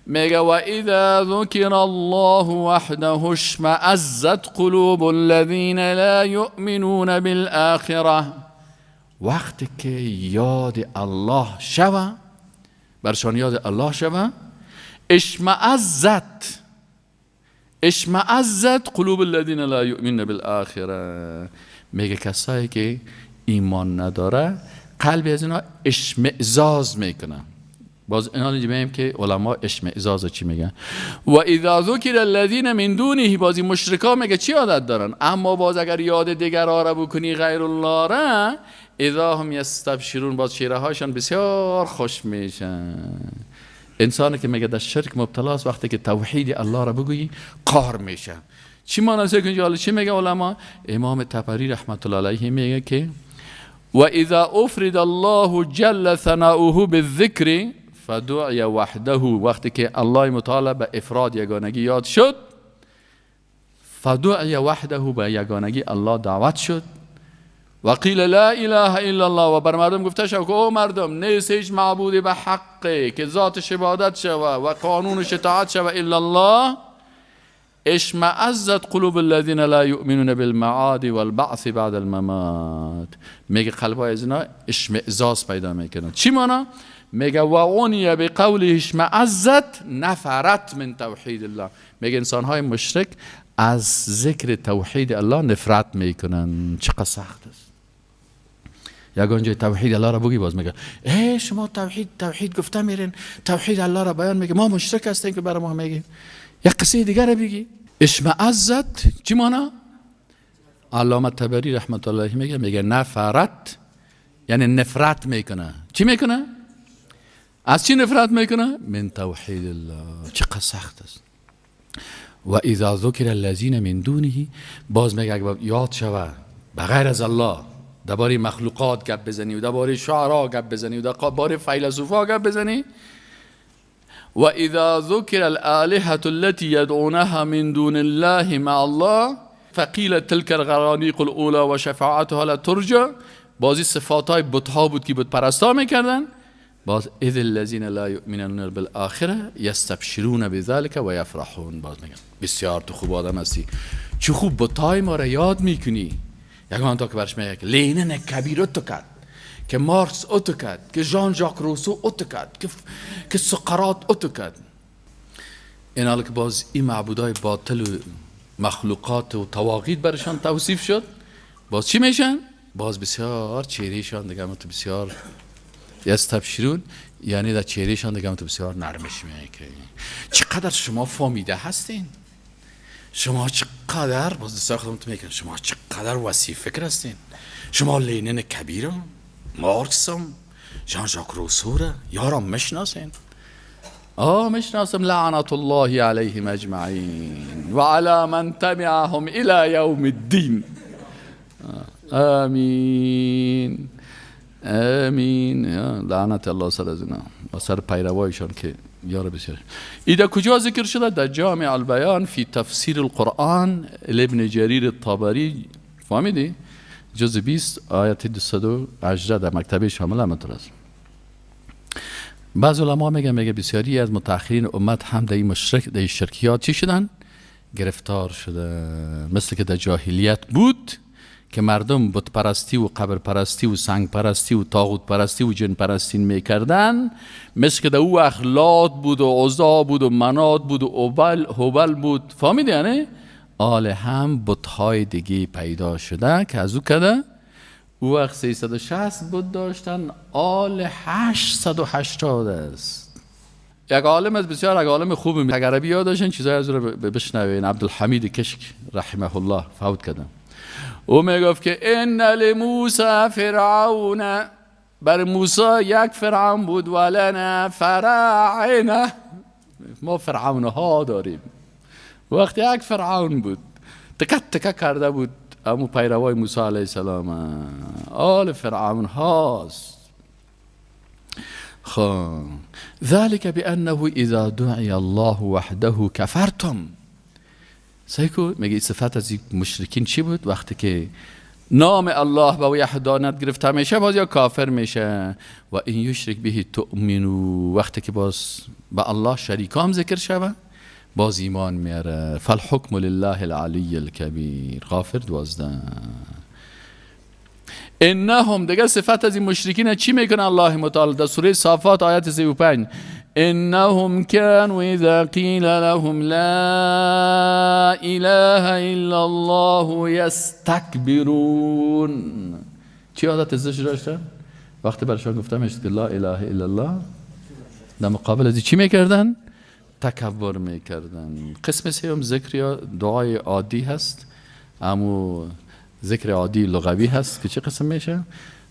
A: میگه و اذا ذکر الله وحده اشمئزت قلوب الذین لا یؤمنون بالآخرة. وقتی که یاد الله شوه، برشان یاد الله شوه، اشمئزت قلوب الذین لا یؤمنون بالآخرة. میگه کسایی که ایمان نداره قلب از اینا اشمئزاز میکنه. باز اینا اینجا میگیم که علما اشمئزاز چی میگن؟ و اذا ذکر الذین من دونه، بازی مشرکا میگه چی عادت دارن؟ اما باز اگر یاد دیگرها را بکنی غیر الله را، اذا هم یستبشرون، باز چهره هاشان بسیار خوش میشن. انسانی که میگه در شرک مبتلا است، وقتی که توحید الله را بگویی قار میشه. چی معنی کنی؟ حالا چی میگه علما؟ امام طبری رحمت الله علیه میگه که و اذا افرد الله جل ثناؤه بالذکر فدعی وحده. وقتی که الله متعال به افراد یگانگی یاد شد، فدعی وحده، به یگانگی الله دعوت شد. و قیل لا اله الا الله، و بر مردم گفته شد که او مردم نیست هیچ معبودی به حقه که ذاتش عبادت شوه و قانونش اطاعت شوه الا الله. اشمئزت قلوب الذین لا یؤمنون بالمعاد والبعث بعد الممات. میگه قلبای از اینا اشمئزاز پیدا میکنه. چی مانا؟ میگه و عنی بقوله اشمئزت نفرت من توحید الله. میگه انسانهای مشرک از ذکر توحید الله نفرت میکنن. چقدر سخت است. یگان جای توحید الله را بگی باز میگه ای شما توحید گفته میرین، توحید الله را بیان میگه، ما مشرک هستیم که برای ما میگیم. یک قصه دیگر را بگی. اشمئزت چی مانا؟ علامه طبری رحمت الله علیه میگه نفرت یعنی نفرت میکنه. چی میکنه؟ از چی نفرت میکنه؟ من توحید الله. چقدر سخت است. و اذا ذکر الذین من دونه، باز میگه اگه یاد شوه بغیر از الله درباره مخلوقات گپ بزنی و درباره شعرا گپ بزنی و درباره فیلسوفا گپ بزنی. و اذا ذکر الالهة التي يدعونها من دون الله مع الله فقیل تلك الغرانیق الاولى و شفاعتها لا ترجى. بازی صفات های بتها بود که بت پرستا میکردن. باز اذ الذين لا يؤمنون بالآخرة يستبشرون بذلك ويفرحون. باز میگن بسیار تو خوب آدم هستی، چه خوب بتای ما را یاد میکنی. یگان تا که برش میگه که لینن کبیر اتو کرد، که مارکس اتو کرد، که ژان ژاک روسو اتو کرد، که سقراط اتو کرد. این حالا که باز این معبودای باطل و مخلوقات و تواغیت برشان توصیف شد، باز چی میشن؟ باز بسیار چهرهشان دیگه تو بسیار یستبشرون، یعنی در چهرهشان دیگه تو بسیار نرمش میگه. چقدر شما فامیده هستین، شما چقدر باز دستار خودم تو میگن شما چقدر وسیع فکر هستین، شما لینن کبیرم، مارکسم، ژان ژاک روسو را یارم میشناسین؟ میشناسم. لعنت الله علیهم اجمعین و علی من تبعهم الی یوم الدین. آمین آمین. لعنت الله سر از اینا و سر پیروایشان که یار بسیار. ایده کجا ذکر شده؟ در جامع البیان فی تفسیر القرآن لابن جریر الطبری. فهمیدی؟ جزء 20 آیت 218 در مکتبه شامل همینطور است. بعض علما میگن بسیاری از متأخرین امت هم در این مشرک در این شرکیات چی شدن؟ گرفتار شدن. مثل که در جاهلیت بود که مردم بت پرستی و قبر پرستی و سنگ پرستی و طاغوت پرستی و جن پرستی میکردن، مثل که در او وقت لات بود و عزا بود و منات بود و هبل بود. فهمیدی؟ یعنی آل هم بت‌های دیگه پیدا شده که از او کده او وقت 360 بت داشتن، آل 880 است. یک عالم از بسیار یک عالم خوب اگر عربی یاد داشتن چیزای از رو بشنوین. عبدالحمید کشک رحمه الله فوت کردن. او میگفت که ان لموسی فرعون، بر موسی یک فرعون بود، ولنا فراعنه، ما فرعون ها داریم. وقتی یک فرعون بود تکه تکه کرده بود امو پیروای موسی علیه السلام، آل فرعون هاست. خب ذلك بأنه اذا دعی الله وحده کفرتم. سیکو میگه صفت از مشرکین چی بود؟ وقتی که نام الله به وحدانیت گرفته میشه باز یا کافر میشه. و این یشرک به تؤمنو، وقتی که باز به الله شریکام ذکر شوه باز ایمان میاره. فالحکم لله العلی الکبیر. غافر 12. انهم، دیگه صفت از این مشرکین چی میکنه الله متعال در سوره صافات آیت 35، انهم كانوا اذا قیل لهم لا اله الا الله یستکبرون. چی عادت زشت داشتن؟ وقتی برشان گفته میشد که لا اله الا الله، در مقابل از چی میکردن؟ تکبر میکردن. قسم سوم ذکر یا دعای عادی هست، امو ذکر عادی لغوی هست که چه قسم میشه؟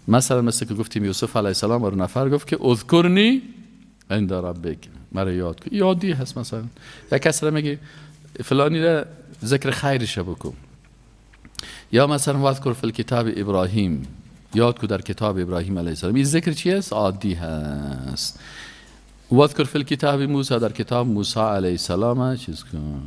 A: مثلا مثل که گفتیم یوسف علیه السلام بر نفر گفت که اذکرنی عند ربک، مرا یاد کن. عادی هست. مثلا یک کس را میگه فلانی را ذکر خیرش بکن، یا مثلا واذکر فی الکتاب ابراهیم، یاد کو در کتاب ابراهیم علیه السلام. این ذکر چی است؟ عادی هست. واذکر فی الکتاب موسی، در کتاب موسی علیه السلام چیز کن.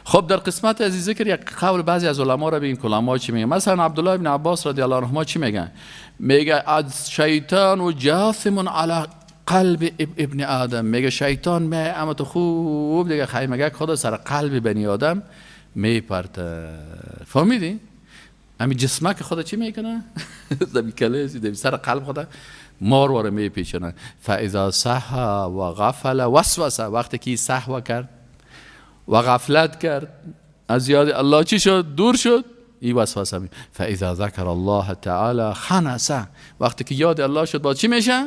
A: خب در قسمت از ذکر یک قول بعضی از علما را ببینیم که علما چی میگن. مثلا عبدالله ابن عباس رضی الله عنهما چی میگن؟ میگه از شیطان و جاثم علی قلب ابن آدم. میگه شیطان می اما تو خوب دیگه خیمگه خدا سر قلب بنی آدم میپرته. فهمیدی؟ همین جسمک خدا چی میکنه؟ دمی کله سر قلب خدا مار واره میپیچنه. فاذا سها و غفل وسوسه، وقتی که سهو کرد و غفلت کرد از یاد الله چی شد؟ دور شد، این وسوسه می. فاذا ذکر الله تعالی خنسه، وقتی که یاد الله شد با چی میشه؟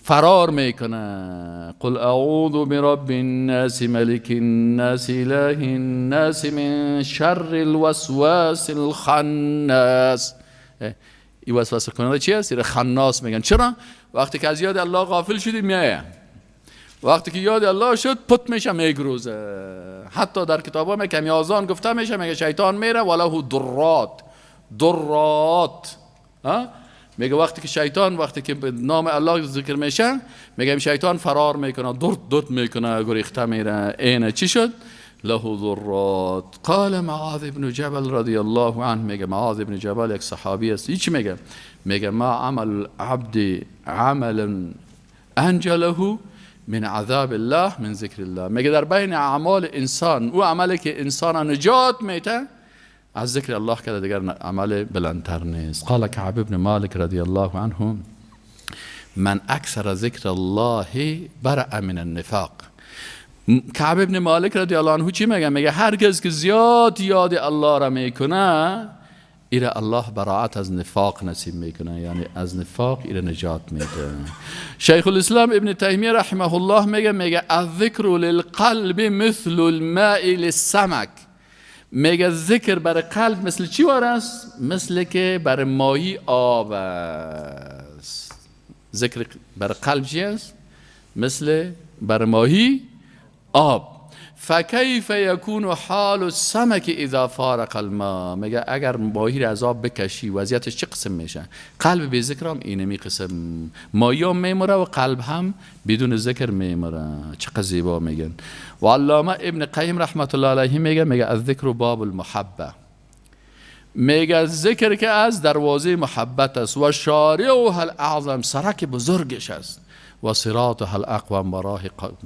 A: فرار میکنه. قل اعوذ برب الناس ملک الناس اله الناس من شر الوسواس الخناس. این وسوسه کننده چی است؟ این خناس میگن. چرا؟ وقتی که از یاد الله غافل شدی میایه، وقتی که یاد الله شد پت میشه میگروزه. حتی در کتاب ها کمی آزان گفته میشه، میگه شیطان میره وله درات درات. میگه وقتی که شیطان وقتی که به نام الله ذکر میشه میگه شیطان فرار میکنه، درد درد میکنه، گریخته میره. اینه چی شد؟ له ذرات. قال معاذ ابن جبل رضی الله عنه، میگه معاذ ابن جبل یک صحابی است، چی میگه؟ میگه ما عمل العبد عملا انجله من عذاب الله من ذکر الله. میگه در بین اعمال انسان او عملی که انسان نجات میده از ذکر الله که دیگر عمل بلندتر نیست. قال کعب ابن مالک رضی الله عنه من اکثر ذکر الله برأ من النفاق. کعب ابن مالک رضی الله عنه چی میگه؟ میگه هر کس که زیاد یاد الله را میکنه ایره الله براعت از نفاق نصیب میکنه، یعنی از نفاق ایره نجات میده. شیخ الاسلام ابن تیمیه رحمه الله میگه، میگه الذکر للقلب مثل الماء للسمک. میگه ذکر بر قلب مثل چی وار است؟ مثل که بر ماهی آب است. ذکر بر قلب چی است؟ مثل بر ماهی آب. فکیف یکون حال السمک اذا فارق الماء. میگه اگر ماهی را از آب بکشی وضعیتش چه قسم میشه؟ قلب به ذکر هم اینمی قسم، ماهی هم میمره و قلب هم بدون ذکر میمره. چه زیبا میگن. و علامه ابن قیم رحمت الله علیه میگه، میگه الذکر باب المحبه. میگه ذکر که از دروازه محبت است و شارعها الاعظم، سرک بزرگش است، و صراطها الاقوم، و راه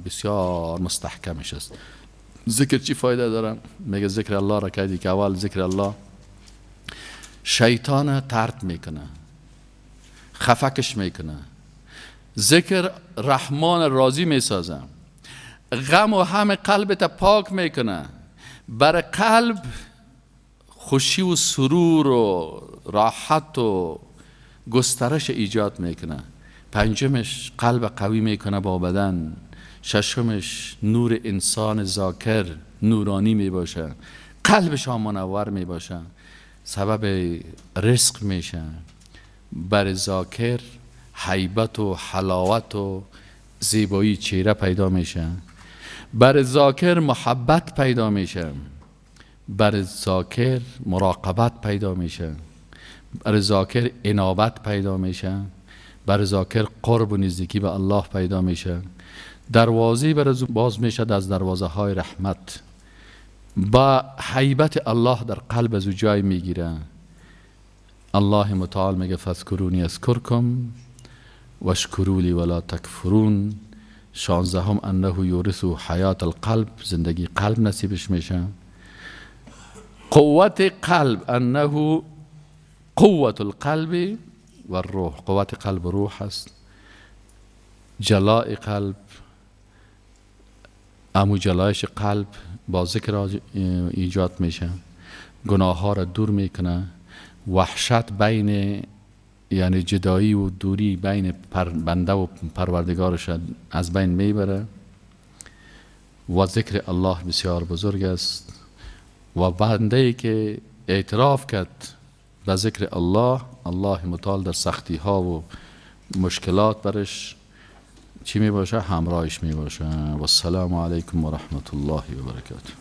A: بسیار مستحکمش است. ذکر چی فایده داره؟ میگه ذکر الله را کردی که اول ذکر الله شیطان طرد میکنه، خفکش میکنه. ذکر رحمان راضی میسازه، غم و هم قلبت پاک میکنه، بر قلب خوشی و سرور و راحت و گسترش ایجاد میکنه. پنجمش قلب قوی میکنه با بدن. ششمش نور انسان ذاکر نورانی می باشه، قلبش منور می باشه، سبب رزق میشه. بر ذاکر هیبت و حلاوت و زیبایی چهره پیدا میشه، بر ذاکر محبت پیدا میشه، بر ذاکر مراقبت پیدا میشه، بر ذاکر انابت پیدا میشه، بر ذاکر قرب و نزدیکی به الله پیدا میشه. دروازه بر از باز میشه از دروازه های رحمت، با هیبت الله در قلب از او جای میگیره. الله متعال میگه فاذکرونی اذکرکم واشکروا لی ولا تکفرون. 16 انه یورث حیات القلب، زندگی قلب نصیبش میشه. قوت قلب، انه قوت القلب و الروح، قوت قلب و روح هست. جلاء قلب، امو جلایش قلب با ذکر ایجاد میشه، گناه ها را دور میکنه. وحشت بین، یعنی جدایی و دوری بین بنده و پروردگارش از بین میبره. و ذکر الله بسیار بزرگ است و بنده ای که اعتراف کرد به ذکر الله، الله متعال در سختی ها و مشکلات برش چی می باشه؟ همراهش می باشه. و السلام علیکم و رحمت الله و برکاته.